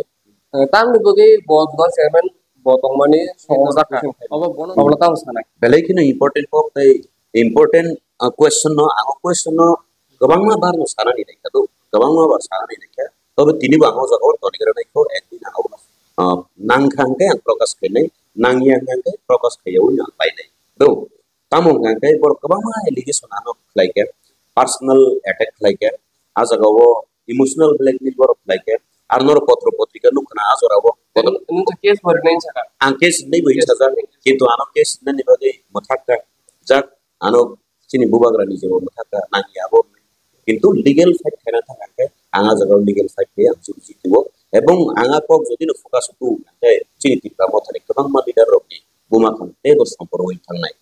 eh, tamni bagwi bo juda chairman bo tongmani song bwjak kha. Obo bono, obo tamo sanai. Belai kheno important kok tei important, ah, question no, ang o question no kwbangma bar no sanani naikha do, kwbangma bar sanani naikha. Tobe tini bo ang o jaga o toni gra naikho, ekdin ang o, ah, nangkha hwnkhe ang prokash khainai, nangya hwnkhe prokash khaiyaui ang painai. Do, tamo hwnkhe borok kwbangma allegation ano khlaikha, personal attack khlaikha, a jaga o emotional blackmail borok khlaikha, ar norok potro potrika nukha na a jora o. Nwng, nwng khe case bo rinai saka? Ang case rinai bo hinsa jak, kintu ano case rinani bagwi mwthakha. Jak, ano chini bubagra ni jebo mwthakha nangya abo. Kintu legal fight khaina thang khe ang a jaga o legal fight khe ang chuk jituo. Ebong ang a kok jodi no focus tu khe chini Tipra Motha ni kwbangma leader rok ni buma khan tei bo sompor oi thangnai.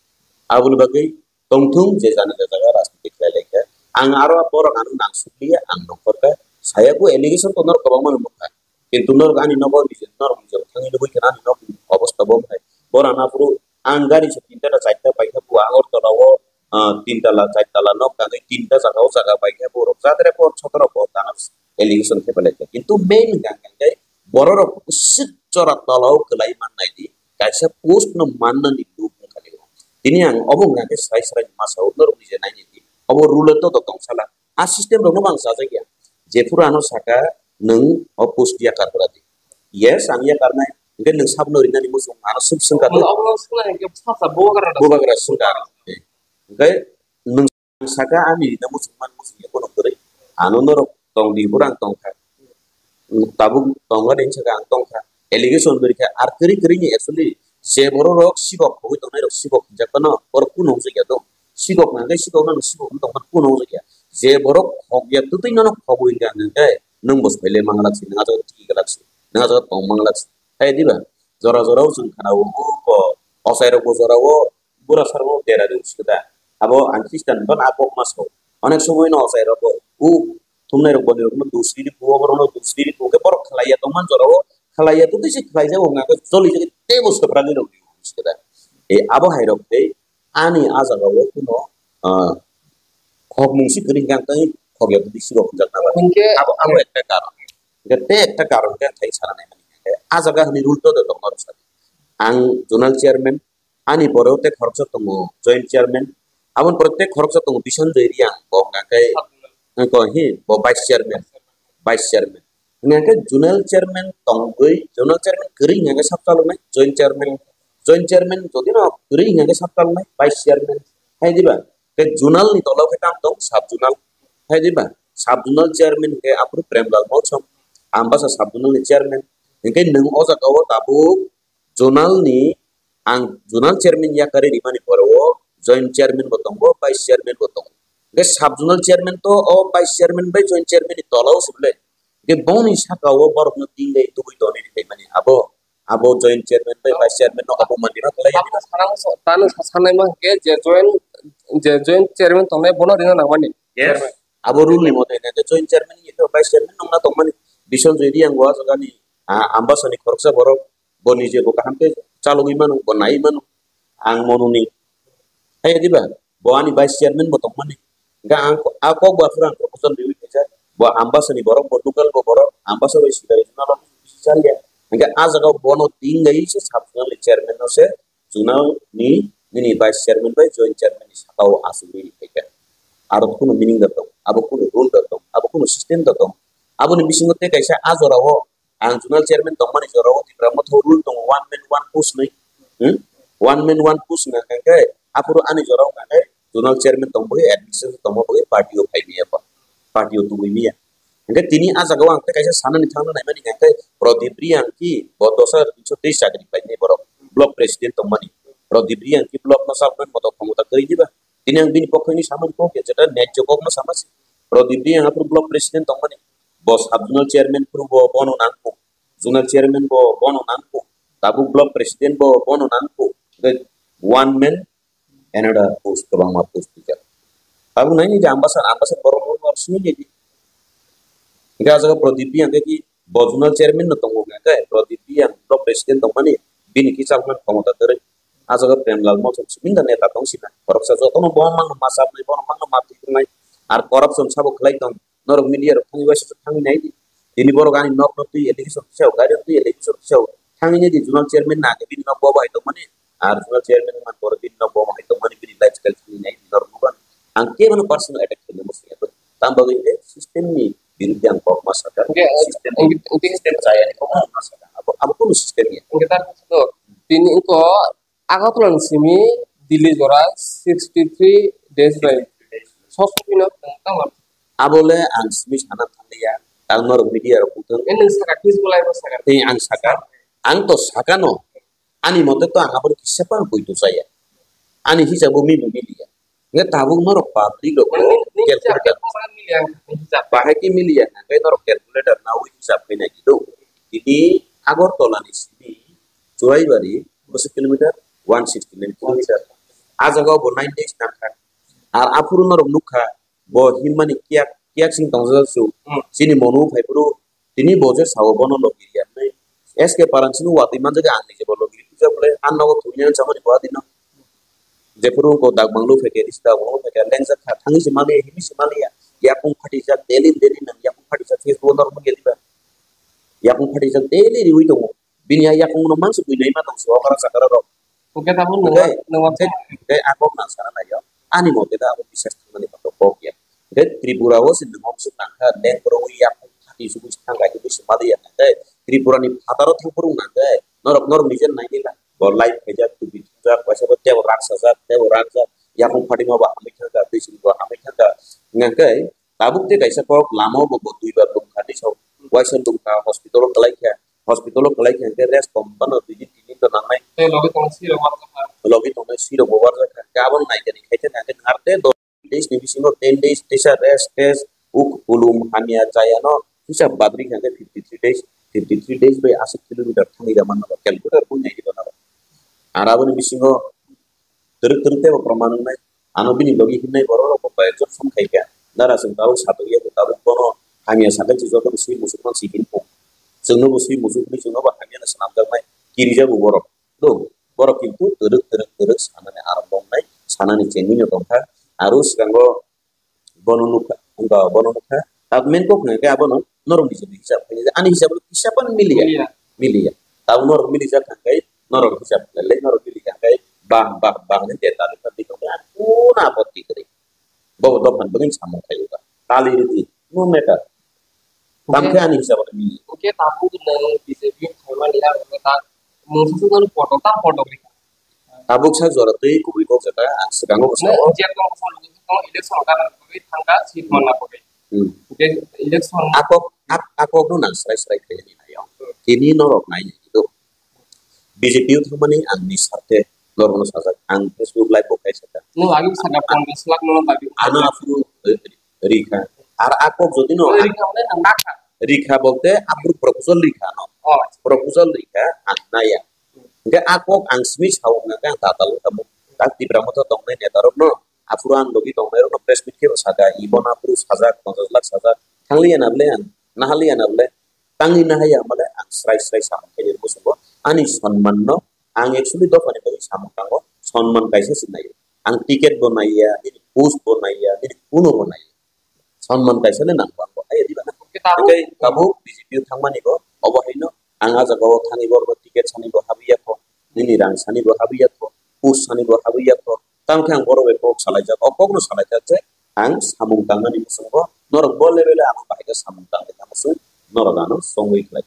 Aboni bagwi tongthung je jani je jaga rajniti khlai lai khe ang aro borok ano nang sukliya ang nongkhor khe saya bo allegation to norok kwbangma nukha. Kintu norok ani nogo nije norok nije thangwi nugui kheno ani nok obostha bo hai. Bora na phuru ang gari se tinta ta charta paikha bo Agartala o, ah, tinta la charta la nok tangwi tinta jaga o jaga paikha borok jadre por sotoro bo tana allegation khe belai kha. Kintu main hwnkha hwnkhe borok rok kwswk jora tola o kwlai mannai di kaisa post no mannani luk wngkha di. Tini ang obo hwnkha khe sai sai masa o norok nije naini di obo rule to tong sala. A system rokno bo ang sajak ya. Jephuru ano saka, "Nwng o post yakar bwradi." Yes, ang yakarnai. Hwnkhe nwng sabno rinani muchung ano sub swngkha to. Obo swngna hwnkhe sasa bubagra da. Bubagra swngkha. Hwnkhe nwng saka ani rina muchung man muchung ya kono kwrwi. Ano norok tong di bwrang tongkha. Tabuk tongla den saka ang tongkha. Allegation beri kha ar kwrwi kwrwi ni actually je borok rok sikok khogwi tongnai rok sikok hinjak phano borok kuno wngjakya do. Sikok nangkhe sikok nang sikok wng tongmani kuno wngjakya. Je borok khokya twtwi nono khogwi wngkha hwnkhe nwng bo soile manglak si, nwng ajak twi glak si, nwng ajak tong manglak si. Hai diba? Jora jora o chwng khana o, o, o, ochai rok bo jora o bura sar bo dera de usi da. Abo ang Christian ban a kok ma so. Onek somoi no ochai rok bo u thumnai rok boni rok no dusri di, bu borok no dusri di, bu ke borok khlai ya tongman jora o, khlai ya to tisi khlai ja o nga ko joli joli te bo sopra ni rok di usi da. E abo hai rok tei ani a jaga o kuno, ah, khok mung si kwrwi hwnkhe ang tei khok ya to tisi rok jak na ba. Hwnkhe abo, abo ekta karon. Hwnkhe te ekta karon khe thai sana nai mani. A jaga hwnwi rule to de tong ma rok sa. Ang zonal chairman, ani pore o tei khoroksa tongo joint chairman, aboni pore tei khoroksa tongo Bisanjoy Reang, bo hwnka khe, ko hi, bo vice chairman, vice chairman. Hwnka khe zonal chairman tongwi, zonal chairman kwrwi hwnka khe sab chaloknai joint chairman, joint chairman jodi no kwrwi hwnka khe sab chaloknai vice chairman, hai diba? Tei zonal ni tola o khe tamo tong sub zonal, hai diba? Sub zonal chairman hwnkhe aphuru Premlal Molsom, Ambasa sub zonal ni chairman, hwnkhe nwng o jaga o tabuk zonal ni ang zonal chairman yakarwi rimani pore o joint chairman bo tongo, vice chairman bo tongo. Hwnkhe sub zonal chairman to o vice chairman bai joint chairman ni tola o se bwle. Hwnkhe boni saka o borok no tingai tubui toni ri phaimani abo, abo joint chairman bai vice chairman no abo manlima khlai. Tamo sana, tamo sa-, sanai ma hwnkhe je joint, je joint chairman tongnai bono rina nangmani. Yes. Chairman. Abo rule ni mote hwnkhe joint chairman ni vice chairman nongna tongmani. Bisanjoy Reang bo aswk ani, ah, Ambasa ni khoroksa borok. Bo nije bo kaham khe chalogwi mano, bo naiwi mano. Ang mononi. Hai diba? Bo ani vice chairman bo tongmani. Hwnkhe ang ko-, a kok bo aphuru ang proposal riwi khaijak. Bo Ambasani borok, bo local bo borok, Ambasa bai sidari jwnalo bisi chalya. Hwnkhe a jaga bono tinggai se sub zonal ni chairman no se zonal ni nini vice chairman bai joint chairman ni saka o asugwi ri khaikha. Aro kunu meaning da tong, abo kunu rule da tong, abo kunu system da tong. Aboni bisingo tei kaisa a jora o ang zonal chairman tongmani jora o Tipra Motha o rule tongo, one man one post ni. Hmm? One man one post wngkha khe, aphuru ani jora o wngkha khe zonal chairman tong bagwi, administration tong bagwi party o phai maya ba, party o tubui maya. Hwnkhe tini a jaga o ang tei kaisa sanani thangna naimani hwnkha khe Pradip Reang ki bo dos hajar tinso tei chakri painai borok, block president tongmani. Pradip Reang ki block no chaloknani moto khomota kwrwi diba? Tini ang bini pokkhoni samani kok ya, jeta naijyo kokno sama se. Pradip Reang aphuru block president tongmani. Bo sub zonal chairman phuru bo bono nangkuk. Zonal chairman bo bono nangkuk. Tabuk block president bo bono nangkuk. Tei one man another post, kwbangma post rijak. Tabuk naini je Ambasa, Ambasa borok no sini di. Hingke a jaga Pradip Reang hingke ki Bo zonal chairman no tongo hwnkhe, Pradip Reang block president tongmani, bini kisa wngmani khomota kwrwi. Ah jaga Premlal Motha Subinda neta tong sina. Khoroksa jotono bo mangno ma chapnai, bono mangno ma twi tongnai. Ar corruption sabo khlai tong. Norok media rok thangwi waisa thangwi nai di. Tini borok ani nok no twi allegation kisa o, gari rok twi allegation kisa o. Thangwi nai di zonal chairman na khe bini nok bo bai tongmani. Ar zonal chairman man borok bini nok bo bai tongmani, bini lifestyle thangwi nai di norok nukha. Ang kebono personal attack khaina muchung ya. Tam bagwi hwnkhe system ni biruddhe ang kok ma sakha. Hwnkhe, System ni, hwnkhe, hwnkhe system chaya ni kok ma sakha. Abo, abo kunu system ya. Hwnkhe ta khe tini wngkha Agartala ni simi Delhi jora sixty three days bai sosopino tang tang. Abo le ang simi sana thanglia, ang norok media rok kutung. Eh, nwng saka, Facebook live o saka. Tei ang saka, ang to saka no, ani mote to ang abo kisa pang koi to saya. Ani hisabo mi bo miliya. Nge tabuk norok public rok Nwng, nwng, nwng hisab calculator. Khe kok saka miliya, nwng hisab. Bahai ki miliya, nge norok calculator na ui hisab khe nai do. Ini Agartala ni simi Churaibari, bwswk kilometer? One sixty nine kilometer. Ah jaga o bo nine days nangkha. Ar aphuru norok nukha, bo himmani kiyak, kiyak sing tongsa su. Hmm. Chini monu phaiphuru, tini bo je sao bono logiri ya nai. S K Paran sini watwi manjak ang nije bo logiri twijak bole, ang nogo thumya chamani bo adino. Jephuru ko dak banglu pheke, isi dak banglu pheke, lengjak kha, thangwi se mali, himi se mali ya. Yakung phati jak, daily, daily nang, yakung phati jak, Facebook norok nukya diba. Yakung phati jak, daily riwi tongo. Bini a yakung no mansu bui nai ma tong so okra chakra rok. Hwnkhe tabuk nungma, nungma. Hwnkhe, hwnkhe a kok nang sana nai yo. Ani mote da abo bisas thangmani kotor kok ya. Hwnkhe Tripura o se nungma bwswk nangkha, leng borok wi yakung thati sugui se thang kaisa bwswk mali ya nangkhe. Tripura ni phataro thang phuru nangkhe. Norok, norok nije nai nila. Bo light khaijak, tupi thumjak, waisa bo tebo rak sajak, tebo rakjak. Yakung phatima bo hamwi thangkha, twi simi bo hamwi thangkha. Hwnkhe tabuk tei kaisa kok lama o bo, bo duibar lungkha tei sok waisa lungkha hospital o kwlai kha. Hospital o kwlai kha hwnkhe rest kom phano dui din tin din to nangnai. Tei logi tongnai sirok warjakha. Logi tongnai sirok bo warjakha. Hwnkhe abono naikani khaikhe hwnkhe nwng arte do days ni bisingo ten days teisa rest test uk ulum hamya chaya no hisab badri hwnkhe fifty three days, fifty three days bai aswk kilometer thangwi da manna ba calculator bui nai di ba nabo. Ar aboni bisingo twrwk twrwk teibo proman wngnai. Ano bini logi hinnai borok rok bo koi ekjon phone khai kha. Dara chwng tabuk satokya khe tabuk bono hamya sakhe se jotono se musuk man se hinwi pung. Chwngno bo se musuk hinwi chwngno bo hamya no swnamjaknai. Kirijago borok. Do, borok kintu twrwk twrwk twrwk sanani arambo wngnai. Sanani chengwi no tongkha. Aro swkango bono nukha, wngkha, bono nukha. Tabuk main kok hwnkha khe abono norok ni jodi hisab khainai. Ani hisab kisa phano miliya. Miliya. Miliya. Tabuk norok milijak kha khe norok hisab khlailai, norok milijak kha khe bang, bang, bang ni deta deta di tongkha. Ani kunu apotti kwrwi. Bo dophan bagwi samung khaio ba. Tali rwdi. No matter. Tam khe ani hisab khe miliya. Hwnkhe tabuk nwng B J P o phaimani aro ta mungsa sukmani poto tam poto rikha. Tabuk sak jora tei kubui kok jeta ang swkango bwskango. Nang je tong bwskango election o gana bagwi thangkha seat manna bagwi. Hmm. Je election a kok, a, a kok no nang srai srai khainani naio. Tini norok nai nai do. B J P o thangmani ang ni sarte norok no sajak. Ang Facebook live bo khai sajak. Nwng agi saka pondros lakh no lagi. Ano aphuru, eh, rikha. Ar a kok jodi no rikha mane nang nakha. Rikha bolte aphuru proposal rikha no. Oh. Proposal rikha ang naya. Hingke a kok ang simi sao hingke ang tatal wngkha mo. Tak Tipra Motha tongnai neta rok no, aphuru ang logi tongnai rok no press meet khe bo saka, ibo no aphuru sajak, ponchas lakh sajak, thangliya na bole ang, nahaliya na bole, tangwi nahaya bole ang srai srai samung khe nini muchungo ani sonman no ang actually dophani bagwi samung tango, sonman kaisa se naio. Ang ticket bo naiya, nini post bo naiya, nini kuno bo naiya. Sonman kaisa le nang bango. Ai, di bana. Hingke tabuk, hingke tabuk B J P o thangmani bo, obo haino ang a jaga o thangwi borok no ticket sani bo habwi ya kho, nini rang sani bo habwi ya kho, post sani bo habwi ya kho. Tamo khe ang borok bai kok salai jak, o kok no salai jak je ang samung tangmani muchungo norok bo level o ano bahai khe samung tangwi tamo chwng norok ano chongwi khlai.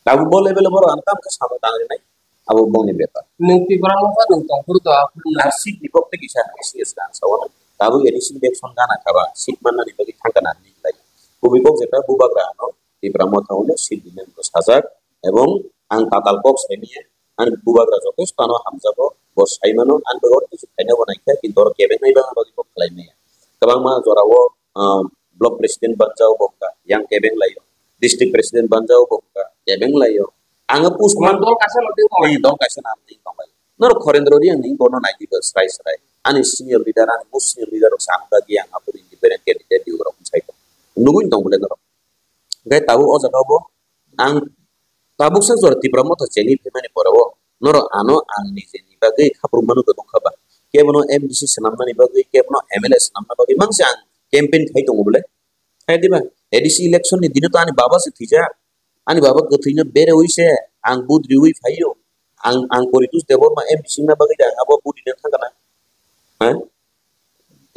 Tabuk bo level o borok ano tamo khe samung tangwi nai. Abo bongni bepar. Nwng Tipra Motha nwng tongphuru to aphuru nwng. Ar seat ni kok tei kisa S C S ka ang sao. Tabuk A D C election gana kha ba seat mannani bagwi thangkha na hinwi khlai. Kubui kok jeta bubagra ano Tipra Motha hwnwi seat rwna hinwi sajak ebong ang tatal kok saimanya ani bubagra jotosto ano hamjago bo saimano ani bagwi oro kisu khaina bo naikha kintu oro kebeng nai bagwi kok khlai maya. Kwbangma jorao ah, block president banjao bo wngkha, yang kebeng laio. District president banjao bo wngkha, kebeng laio. Ang post man dol kaisa no tin tongo. Dol kaisa no tin tongo. Norok Khorendro Reang ni bono nai di srai srai. Ani senior leader, ani most senior leader rok sa ang dagi ang aphuru independent candidate di rok sai ko. Nugui tong bole norok. Gai tabu o jaga bo Ang tabuk sak jora Tipra Motha chengwi phaimani pore o norok ano ang nijeni bagwi khaprwk mano tongkha ba? Kebono M D C swnamnani bagwi, kebono M L A swnamna bagwi mangse ang campaign khai tongo bole? Hai diba? A D C election ni dino to ani baba se thwijak. Ani baba kwthwino berewi se ang vote riwi phaio. Ang, ang Poritos Debbarma M D C wngna bagwi da ang abo vote rina thangkha na? Ha?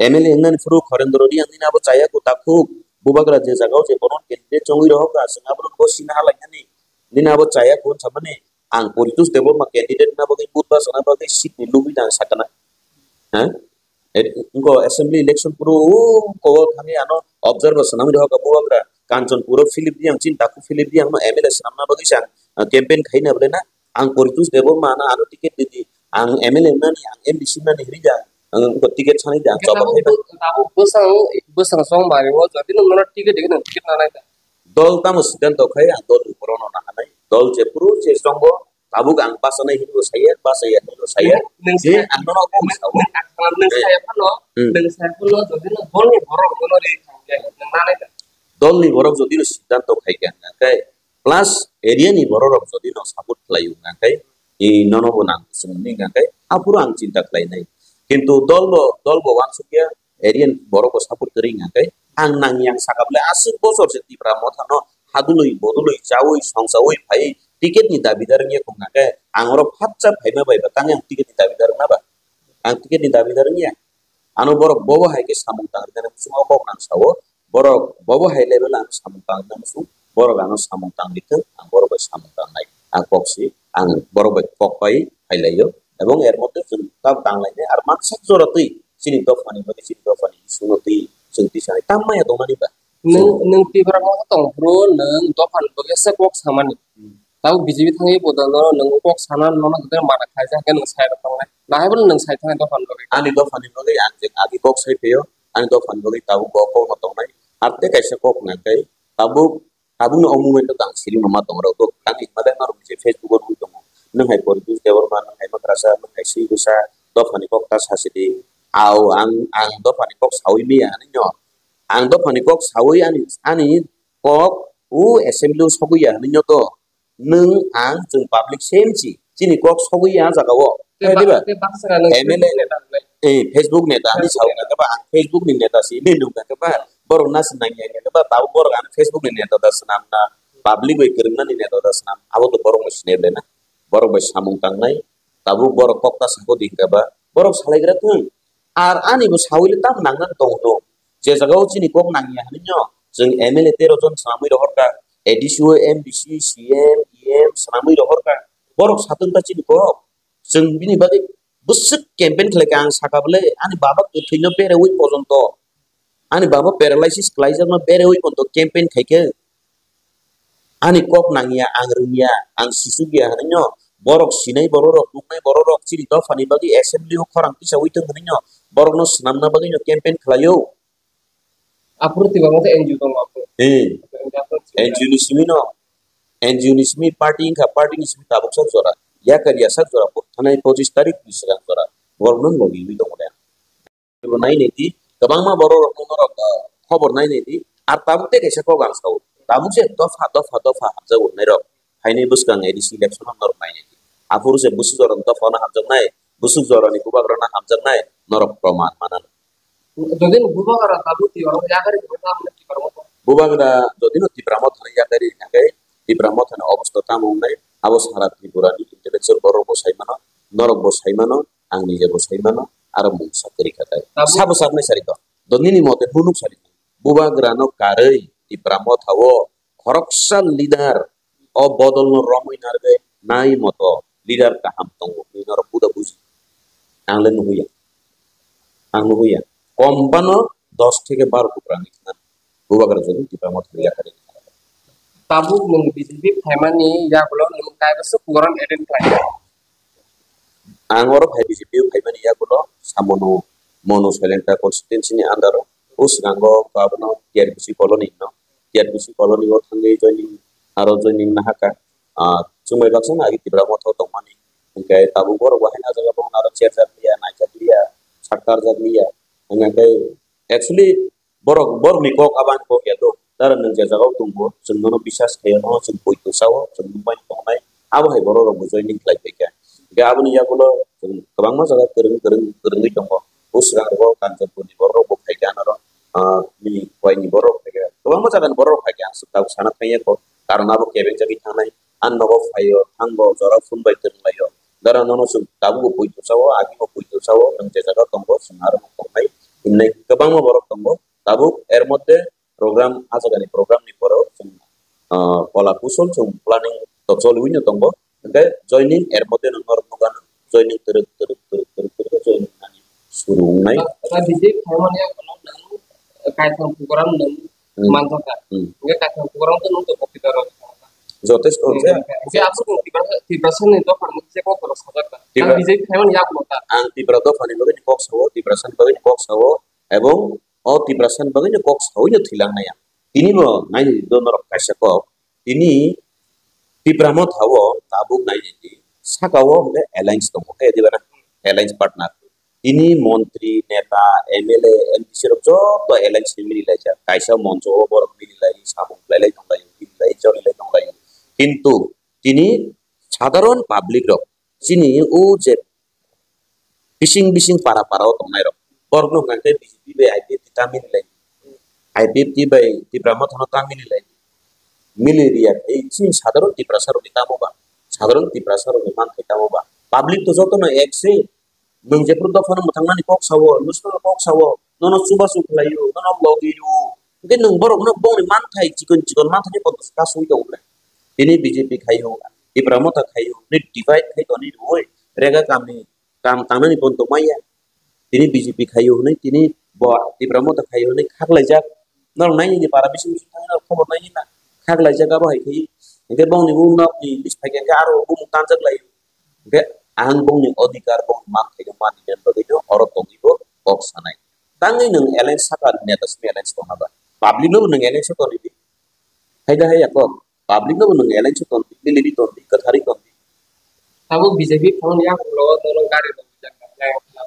M L A wngnani phuru Khorendro Reang nini abo chaya kwtakhuk. Bubagra je jagao je bono candidate chongwi rohorkha, chwng abono bo sina halainani. Nini abo chaya kun samani. Ang Poritos Debbarma candidate wngna bagwi vote bachana bagwi seat ni lubui da ang sakha na? Ha? Ed-, wngkha assembly election phuru o kowo thangwi ano observer swnamwi rohorkha Bubagra. Kanchanpuro Philip Reang, chini takhuk Philip Reang no M L A swnamna bagwi se ang, ah, campaign khaina bole na? Ang Poritos Debbarma no ano ticket ridi, ang M L A wngnani, ang M D C wngnani hinwi da ang, ang wngkha ticket sanwi da ang choba tabuk khai ba. Bo-, tabuk bwsang, bwsang chong bai o, jodi no nono ticket rikhe nwng ticket nanai da? Dol tamo siddhanto khai ang dol ni borok no nahanai. Dol jephuru je chongo, tabuk ang bachanai hinwi bo saya, bachaya hinwi bo saya. Nwng, nwng je saya, ang nono kok nwng, sao. Nwng, ang, nwng eh, saya phano, hmm, nwng saya phano, jodi no dol ni borok nono ri thangkhe, nwng nanai da? Dol ni borok jodi no siddhanto khai khe, hwnkhe plus area ni borok rok jodi no support khlai o, hwnkhe, i nono bo nang, chwng ni hwnkhe, aphuru ang chinta khlai nai. Kintu dol bo, dol bo uansukya, area ni borok bo support kwrwi hwnkhe, ang nangya ang sakha bole aswk bosor se Tipra Motha no hadulwi bodolwi chaui songchaui phai ticket ni dabidar wngya kok hwnkhe, ang oro phatsa phaima bai ba tangwi ang ticket ni dabidar wngna ba? Ang ticket ni dabidar wngya. Ano borok bobo hai khe samung tangwi nani muchungo kok nang sao, borok bobo hai level ano samung tangwi nani muchung, borok ano samung tangwi thung, ang borok bai samung tangnai. Ang kok si, ang borok bai kok pai phai laio. Ebong er moddhe chwng tab tang lainai, ar mansak jora twi chini dophani bagwi, chini dophani issue no twi chwng twi sanai tam maya tongmani ba? Nwng, nwng Tipra Motha tong phuru nwng dophani bagwi se kok samani. Hmm. Tabuk B J P thangwi bodol no nwng kok sana nono joto mana khaijak hwnkhe nwng sai rok tongnai. Nahai bono nwng sai thangnai dophani bagwi. Ani dophani bagwi ang je agi kok sai phaio, ani dophani bagwi tabuk bo kok no tongnai. Ar tei kaisa kok hwnkhe tabuk Tabukni o moment o ang siri mama tong rok, tang hwnma le norok je Facebook o nugwi tongo. Nwng hai Poritos Debbarma, nwng hai Makrasa, nwng hai Sibwsa, dophani kok ta sa sidi. Ao ang, ang dophani kok saui miya hinwi no. Ang dophani kok saui ani, ani kok o assembly o sogwi ya hinwi no to. Nwng ang chwng public same si. Chini kok sogwi ya jaga o. Tei ba-, diba? Tei baksa nwng M L A, Facebook neta hwnwi. Eh, Facebook neta hwnwi Facebook sao neta. Khe ba ang Facebook ni neta si, ini nung khe ba borok na sinang ya khe ba tabuk borok ano Facebook ni neta da swnam na, public bai kwrwngna ni neta da swnam, abo to borok no sinai le na, borok bai samung tangnai, tabuk borok kok ta sako di khe ba borok salai gra thung, ar ani bo saui le tam nang nang tong no, je jaga o chini kok nang ya hwnwi no, chwng M L A tero jon swnamwi rohor kha, A D C o, M D C, C M, E M swnamwi rohor kha, borok satung ta chini kok. Chwng bini bagwi bwswk campaign khlai kha, ang sakha bwle, ani baba kwthwino bereui pojonto, ani baba paralysis khlaijakno bereui pojonto campaign khai khe, ani kok nangya, ang rwngya, ang sisukya hwnwi no, borok sinai borok rok, nuknai borok rok, chini dophani bagwi assembly o khorang tisaui thung hwnwi no, borokno swnamna bagwi no campaign khlaio. Aphuru Tipra Motha N G O tongo aphuru. Hmm. N G O ni simi no, N G O ni simi party wngkha, party ni simi tabuk sak jora, yakar ya sak jora, thanai pochis tarik ni swkang jora, borok no logi wi tongo de. Bo nai nai di, kwbangma borok rok no norok, ah, khobor nai nai di, ar tabuk tei kaisa kok ang sao, tabuk je dopha, dopha, dopha hamjak wngnai rok, phainai bwskang A D C election o norok nai nai di. Aphuru je bwswk jora dopha no hamjaknai, bwswk jora ni bubagra no hamjaknai, norok proman mana. Jodi no bubagra tabuk twi oro yakari tongkha, tamo Tipra Motha. Bubagra jodi no Tipra Motha no yakari hwnkhe, Tipra Motha ni obostha tamo wngnai, abo sara Tripura ni intellectual borok bo sai mano, norok bo sai mano, ang nije bo sai mano, aro mungsa kwrwi kha tai. Tabuk sabo saknai sari kok. Do nini mote phunuk sari. Bubagra no karwi Tipra Motha o khoroksa leader o bodol no romwi narwgwi nai moto leader kaham tongo hwnwi norok buda buji. Ang le nuhuya. Ang nuhuya. Kom bano dos theke baro tukra ni khna. Bubagra jodi Tipra Motha ni yakari. Tabuk nwng B J P phaimani yagulo nwng kaibwswk program attend khlai? Ang oro phai B J P o phaimani yagulo samono Monu Sailengta constituency ni under o, o swnango abono T R P C colony no, T R P C colony o thangwi joining, aro joining nahaka, ah, chwngbai baksa no agi Tipra Motha o tongmani, hwnkhe tabuk borok bo haino ah jaga bo aro cherjak liya, naijak liya, saktarjak liya, hwnkhe actually borok, borokni kok abang kok ya do. Dara nwng je jagao tongo, chwng nono biswas khaio, nono chwng poito sao, chwng nwng bai tongnai, abo hai borok rok bo joining khlai phaikha. Hingkhe aboni yagulo chwng kwbangma jaga kwrwng kwrwng kwrwngwi tongo. O swkang rogo Kanchanpur ni borok rok bo phaikha, anoro, ah, bini Khowai ni borok rok phaikha, kwbangma jaga ni borok rok phaikha, ang swk tabuk sana thangya kho, karon abo kebeng jagwi thangnai. Ang nogo phaio, thango, jora phone bai kwrwnglaio. Dara nono chwng tabukbo poito sao, agimo poito sao, nwng je jaga tongo, chwng aro tongnai. Himnai kwbangma borok tongo. Tabuk er moddhe program, ah jagani program ni poro chwng, ah, kola kusol chwng planning to choliwino tongo. Hingkhe joining er moddhe nwng norok nukha, joining twrwk twrwk twrwk twrwk twrwk joining nani suru wngnai. Ata B J P khaimani yakono nwng kaitham program nwng Hmm. manjakha. Hmm. Hingkhe kaitham program to nwng to bokti doro. Jotesto Hmm. je. Hingkhe aswk nwng Tiprasa, Tiprasa ni dopha ni se kok rok sajakha. Ang Tipra- B J P khaimani yakono ta. Ang Tipra dopha ni bagwi ni kok sao, Tiprasa ni bagwi ni kok sao, ebong o Tiprasa ni bagwi ni kok sawi no thwilang nai ang. Tini bo nai do norok kaisa kok. Tini Tipra Motha o tabuk nai di, saka o hwnkhe alliance tongo, khe diba na? Alliance partner. Tini montri, neta, M L A, M D C rok joto alliance ni mili laijak. Kaisa moncho o borok mili lai, samung lai lai tong lai, mili lai, choli lai tong lai. Kintu tini sadharon public rok chini o je bising bising para para o tongnai rok, borok no hwnkha khe B J P bai I P F T ta mili lai, I P F T bai Tipra Motha no ta mili lai, mili riya khe chini sadharon Tiprasa rok ni tamo ba, sadharon Tiprasa rok ni manthai tamo ba, public to joto no ek se. Nwng jephru dophano mwthangmani kok sao, nusino kok sao, nono chubachu khlaio, nono logi rwo. Hwnkhe nwng borokno bongni manthai chikon chikon manthaini kotor kasui tongo ble. Tini B J P khaio, Tipra Motha khaio, hwnwi divide khai tonwi rwui rega kamni kam tangnani bon tongmaya. Tini B J P khaio hwnwi tini bo Tipra Motha khaio hwnwi khaklaijak. Norok naini para bising bising thangwi norok khobor naini na khaklaijak abo hai khe. Hwnkhe bongni mung nokni list phaikhe hwnkhe aro bumung tanjak lai. Hwnkhe ang bongni odhikar, bongni manthai no mani bagwi no oro tongwi bo kok sanai. Tangwi nwng alliance saka neta simi alliance tongna ba? Public no bo nwng alliance tongwi di. Haida haiya kok. Public no bo nwng alliance tongwi, mili di tongwi, kwthari tongwi. Tabuk B J P phone yak ulo nono gari rok rijak na.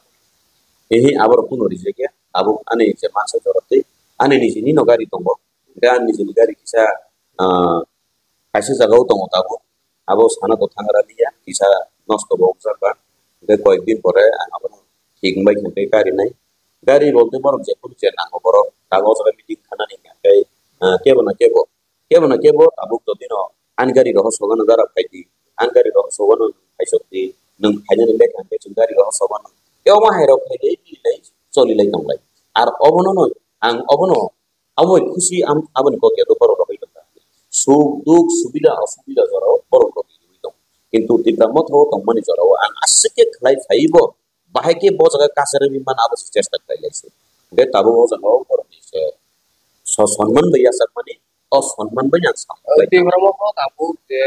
Ehe, aborok kuno rijak ya. Tabuk ani je mansa jorok tei ani nijini no gari tongo. Hwnkhe ani nijini gari kisa, ah, kaisa jagao tongo tabuk. Abo sana to thangra liya, kisa nosto bo wngjak ba. Hwnkhe koyek din pore ang abono thik wngbai khe tei gari nai. Gari bolte borok jephuru je nango borok, tabuk o jaga meeting khanani hwnkhe, ah, kebo na kebo, kebo na kebo tabuk jodi no ani gari rohor sogano dara phaidi, ani gari rohor sogano phaisokdi, nwng phainani lekha hwnkhe chwng gari rohor sogano. Kebo ma hai rok phaidi, bini lai choli lai tonglai. Ar obono no, ang obono Abo bai khusi am-, aboni kok ya borok rok bai tongkha. Suk duk subida osubida jorao borok rok bai tong. Kintu Tipra Motha o tongmani jorao ang aswk khe khlai phaibo, bahai khe bo jaga kachar wngwi mano abo se chesta khlai lai se. Hwnkhe tabuk o jaga o borok ni se so-, sonman bai yachakmani, o sonman bai ang samung khlai. Tipra Motha tabuk je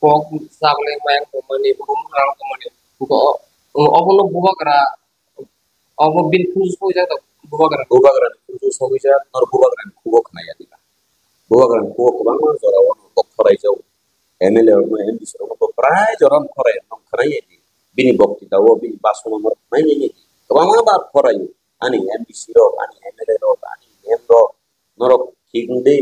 kok chaklai mayang tongmani, burum rang tongmani, obono bubagra Obo bini khunju sogwi jak da bubagra. Bubagra ni khunju sogwi jak, nor bubagra ni khugo khna ya diba. Bubagra ni khugo kwbangma jora o bo khorai jago. M L A rok no, M D C rok no bo prai jora no khorai no khna ya di. Bini bokti da o, bini basono no khna ya di. Kwbangma ba khorai ani M D C rok, ani M L A rok, ani M rok, norok thik wng di,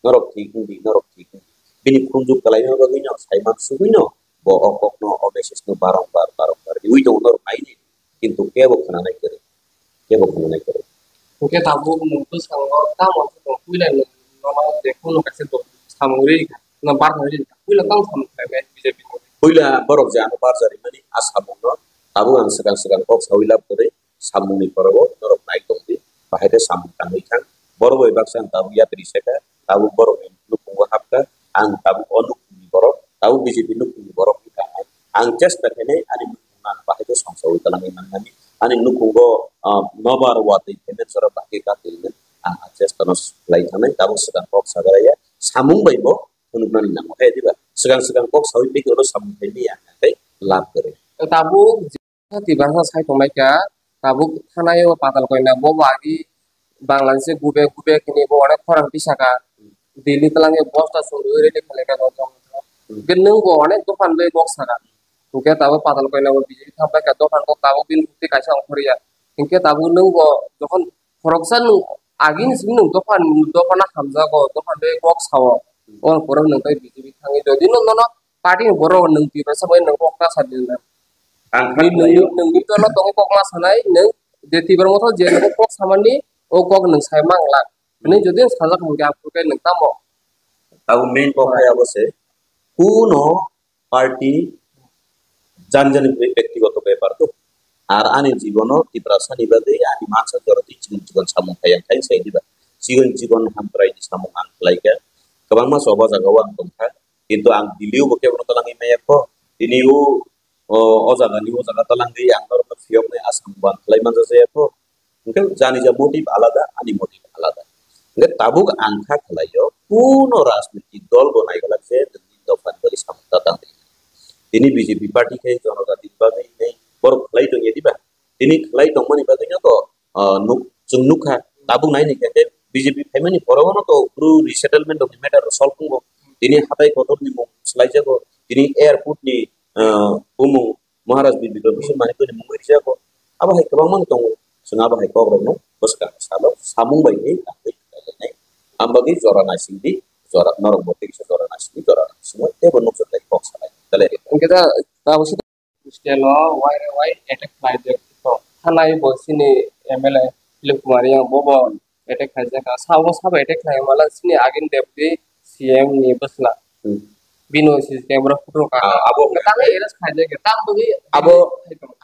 norok thik wng di, norok thik wng di. Bini khunju kwlaima bagwi no, saiman sugwi no, bo o kok no, o message no barong bar, barong bar riwi tongo, norok nai di. Kintu kebo khna nai kwrwi, kebo khna nai kwrwi. Hwnkhe tabuk nwng bwskango tamo khe tong puila nwng nono je kunu kaisa samung ri kha, no barna ri kha, puila tamo samung khlai nai B J P ni. Puila borok je ano barja rimani a samung no tabuk ang swkang swkang kok sawi lab kwrwi. Samungni porogo norok nai tong di, bahai khe samung tangwi thang. Borok bai baksa ang tabuk yapri se kha, tabuk borokni nukhungo hap kha, ang tabuk o nukhungni borok, tabuk B J P nukhungni borok wngkha ang. Ang chesta khainai ani nukhungno ang bahai khe songchawi twlangwi mannani, ani nukhungo, ah, nobar watwi phaimani jora bahai khe katwi rwmani ang a chesta no khlai thangnai, tabuk swkang kok sagaraya samung bai bo phunuknani nango khe diba, swkang swkang kok sawi pik oro samung khaimani ang khe lab kwrwi. Tabuk Tiprasa sai tonglaikha, tabuk thanai o Patal Koina bo agi Bangladesh gube gube kini bo onek khorang tisaka, Delhi twlangwi bosta chumui ready khlaikha. Hwnkhe nwng bo onek dophan bai kok saka, hwnkhe tabuk Patal Koina bo B J P thampaikha, dophan kok tabuk bini bukti kaisa ongkhorya, hwnkhe tabuk nwng bo jokhon khoroksa nwng Agini simi nwng dopha, dopha na hamjago, dopha de kok sao. O pore nwng tai B J P thangwi, jodi no nono party ni borok nwng Tiprasa bai nwng kok ta sa di na. Ang Ni kha nwng, nwng ni tolo tongwi kok ma sanai, nwng je Tipra motha je nwng kok samani, o kok nwng sai mang lak. Nwng jodi sajak hwnkhe aphuru khe nwng tamo? Abo main kok hai abo se. Kuno party jani jani bai bektigoto bepar to. Ar ani jibono Tiprasa ni bagwi ani mansa jora twi chikon chikon samung khai ang khai sai diba. Chikon chikon hamkrai ni samung ang khlai kha. Kwbangma soba jaga o ang tong kha. Kintu ang Delhi o bo kebono twlangwi maya kho. Tini o, o, o jaga ni o jaga twlangwi ang norokno phiyoknai a samung bo ang khlai manja jaya kho. Hwnkhe jani ja motive alada, ani motive alada. Hwnkhe tabuk ang kha khlaio, kuno rajnitik dol bo naikolak je nwngni dopha ni bagwi samung ta tangwi. Tini B J P party khe jonojati ni bagwi hinwi borok khlai tongya diba? Tini khlai tongmani bagwino to, ah, nuk-, chwng nukha, tabuk nai ni khe B J P phaimani borok no to bru resettlement rokni matter rok solve wngo. Tini hatai kotor ni mung swlaijago, tini airport ni, ah, bumung Maharaj Bir Bikram Kishore Manikya ni mungwi rijak kho. Abo hai kwbangma tongo. Chwng abo hai kok rokno bwskang salo samung bai khe tangwi khlai lainai. Ang bagwi jora naising di, jora norok bo tei kisa jora naising di, jora naising bai teibo nukjak lai kok salai. Belai. Hwnkhe da, abo se hostel o wire wire attack khlai de to. Thanai bo sini M L A Philip Kumar yang bo bo attack khaijak kha. Sabo sabo attack khlai mala sini agin deputy C M ni bwsla. Hmm. Bini C C camera photo ka. Ah, abo tang arrest khaijak kha. Tang bagwi abo,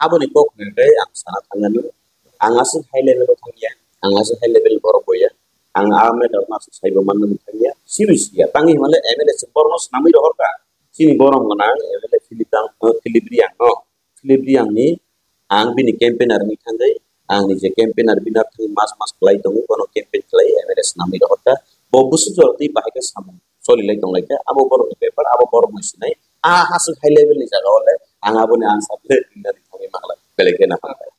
abo ni kok hwnkhe ang sana thangani. Ang aswk high level o thangya. Ang aswk high level borok boya. Ang a matter no aswk saibo manna thangya. Serious ya. Tangwi hwnle M L A se borno swnamwi rohor ka. Chini borom gwnang M L A Philip dang, eh, Philip Riang no. Philip Riang ni ang bini campaigner ni thangwi, ang ni je campaigner bini thangwi mas mas kwlai tongo, bono campaign kwlai M L A swnamwi rohor kha. Bo busu jora twi bahai khe samung choli lai tong lai kha, abo borok ni bepar, abo borok ni sinai. A hasuk high level ni jaga o le ang abo ni answer le rinani thangwi manglak, belai khe na hambai.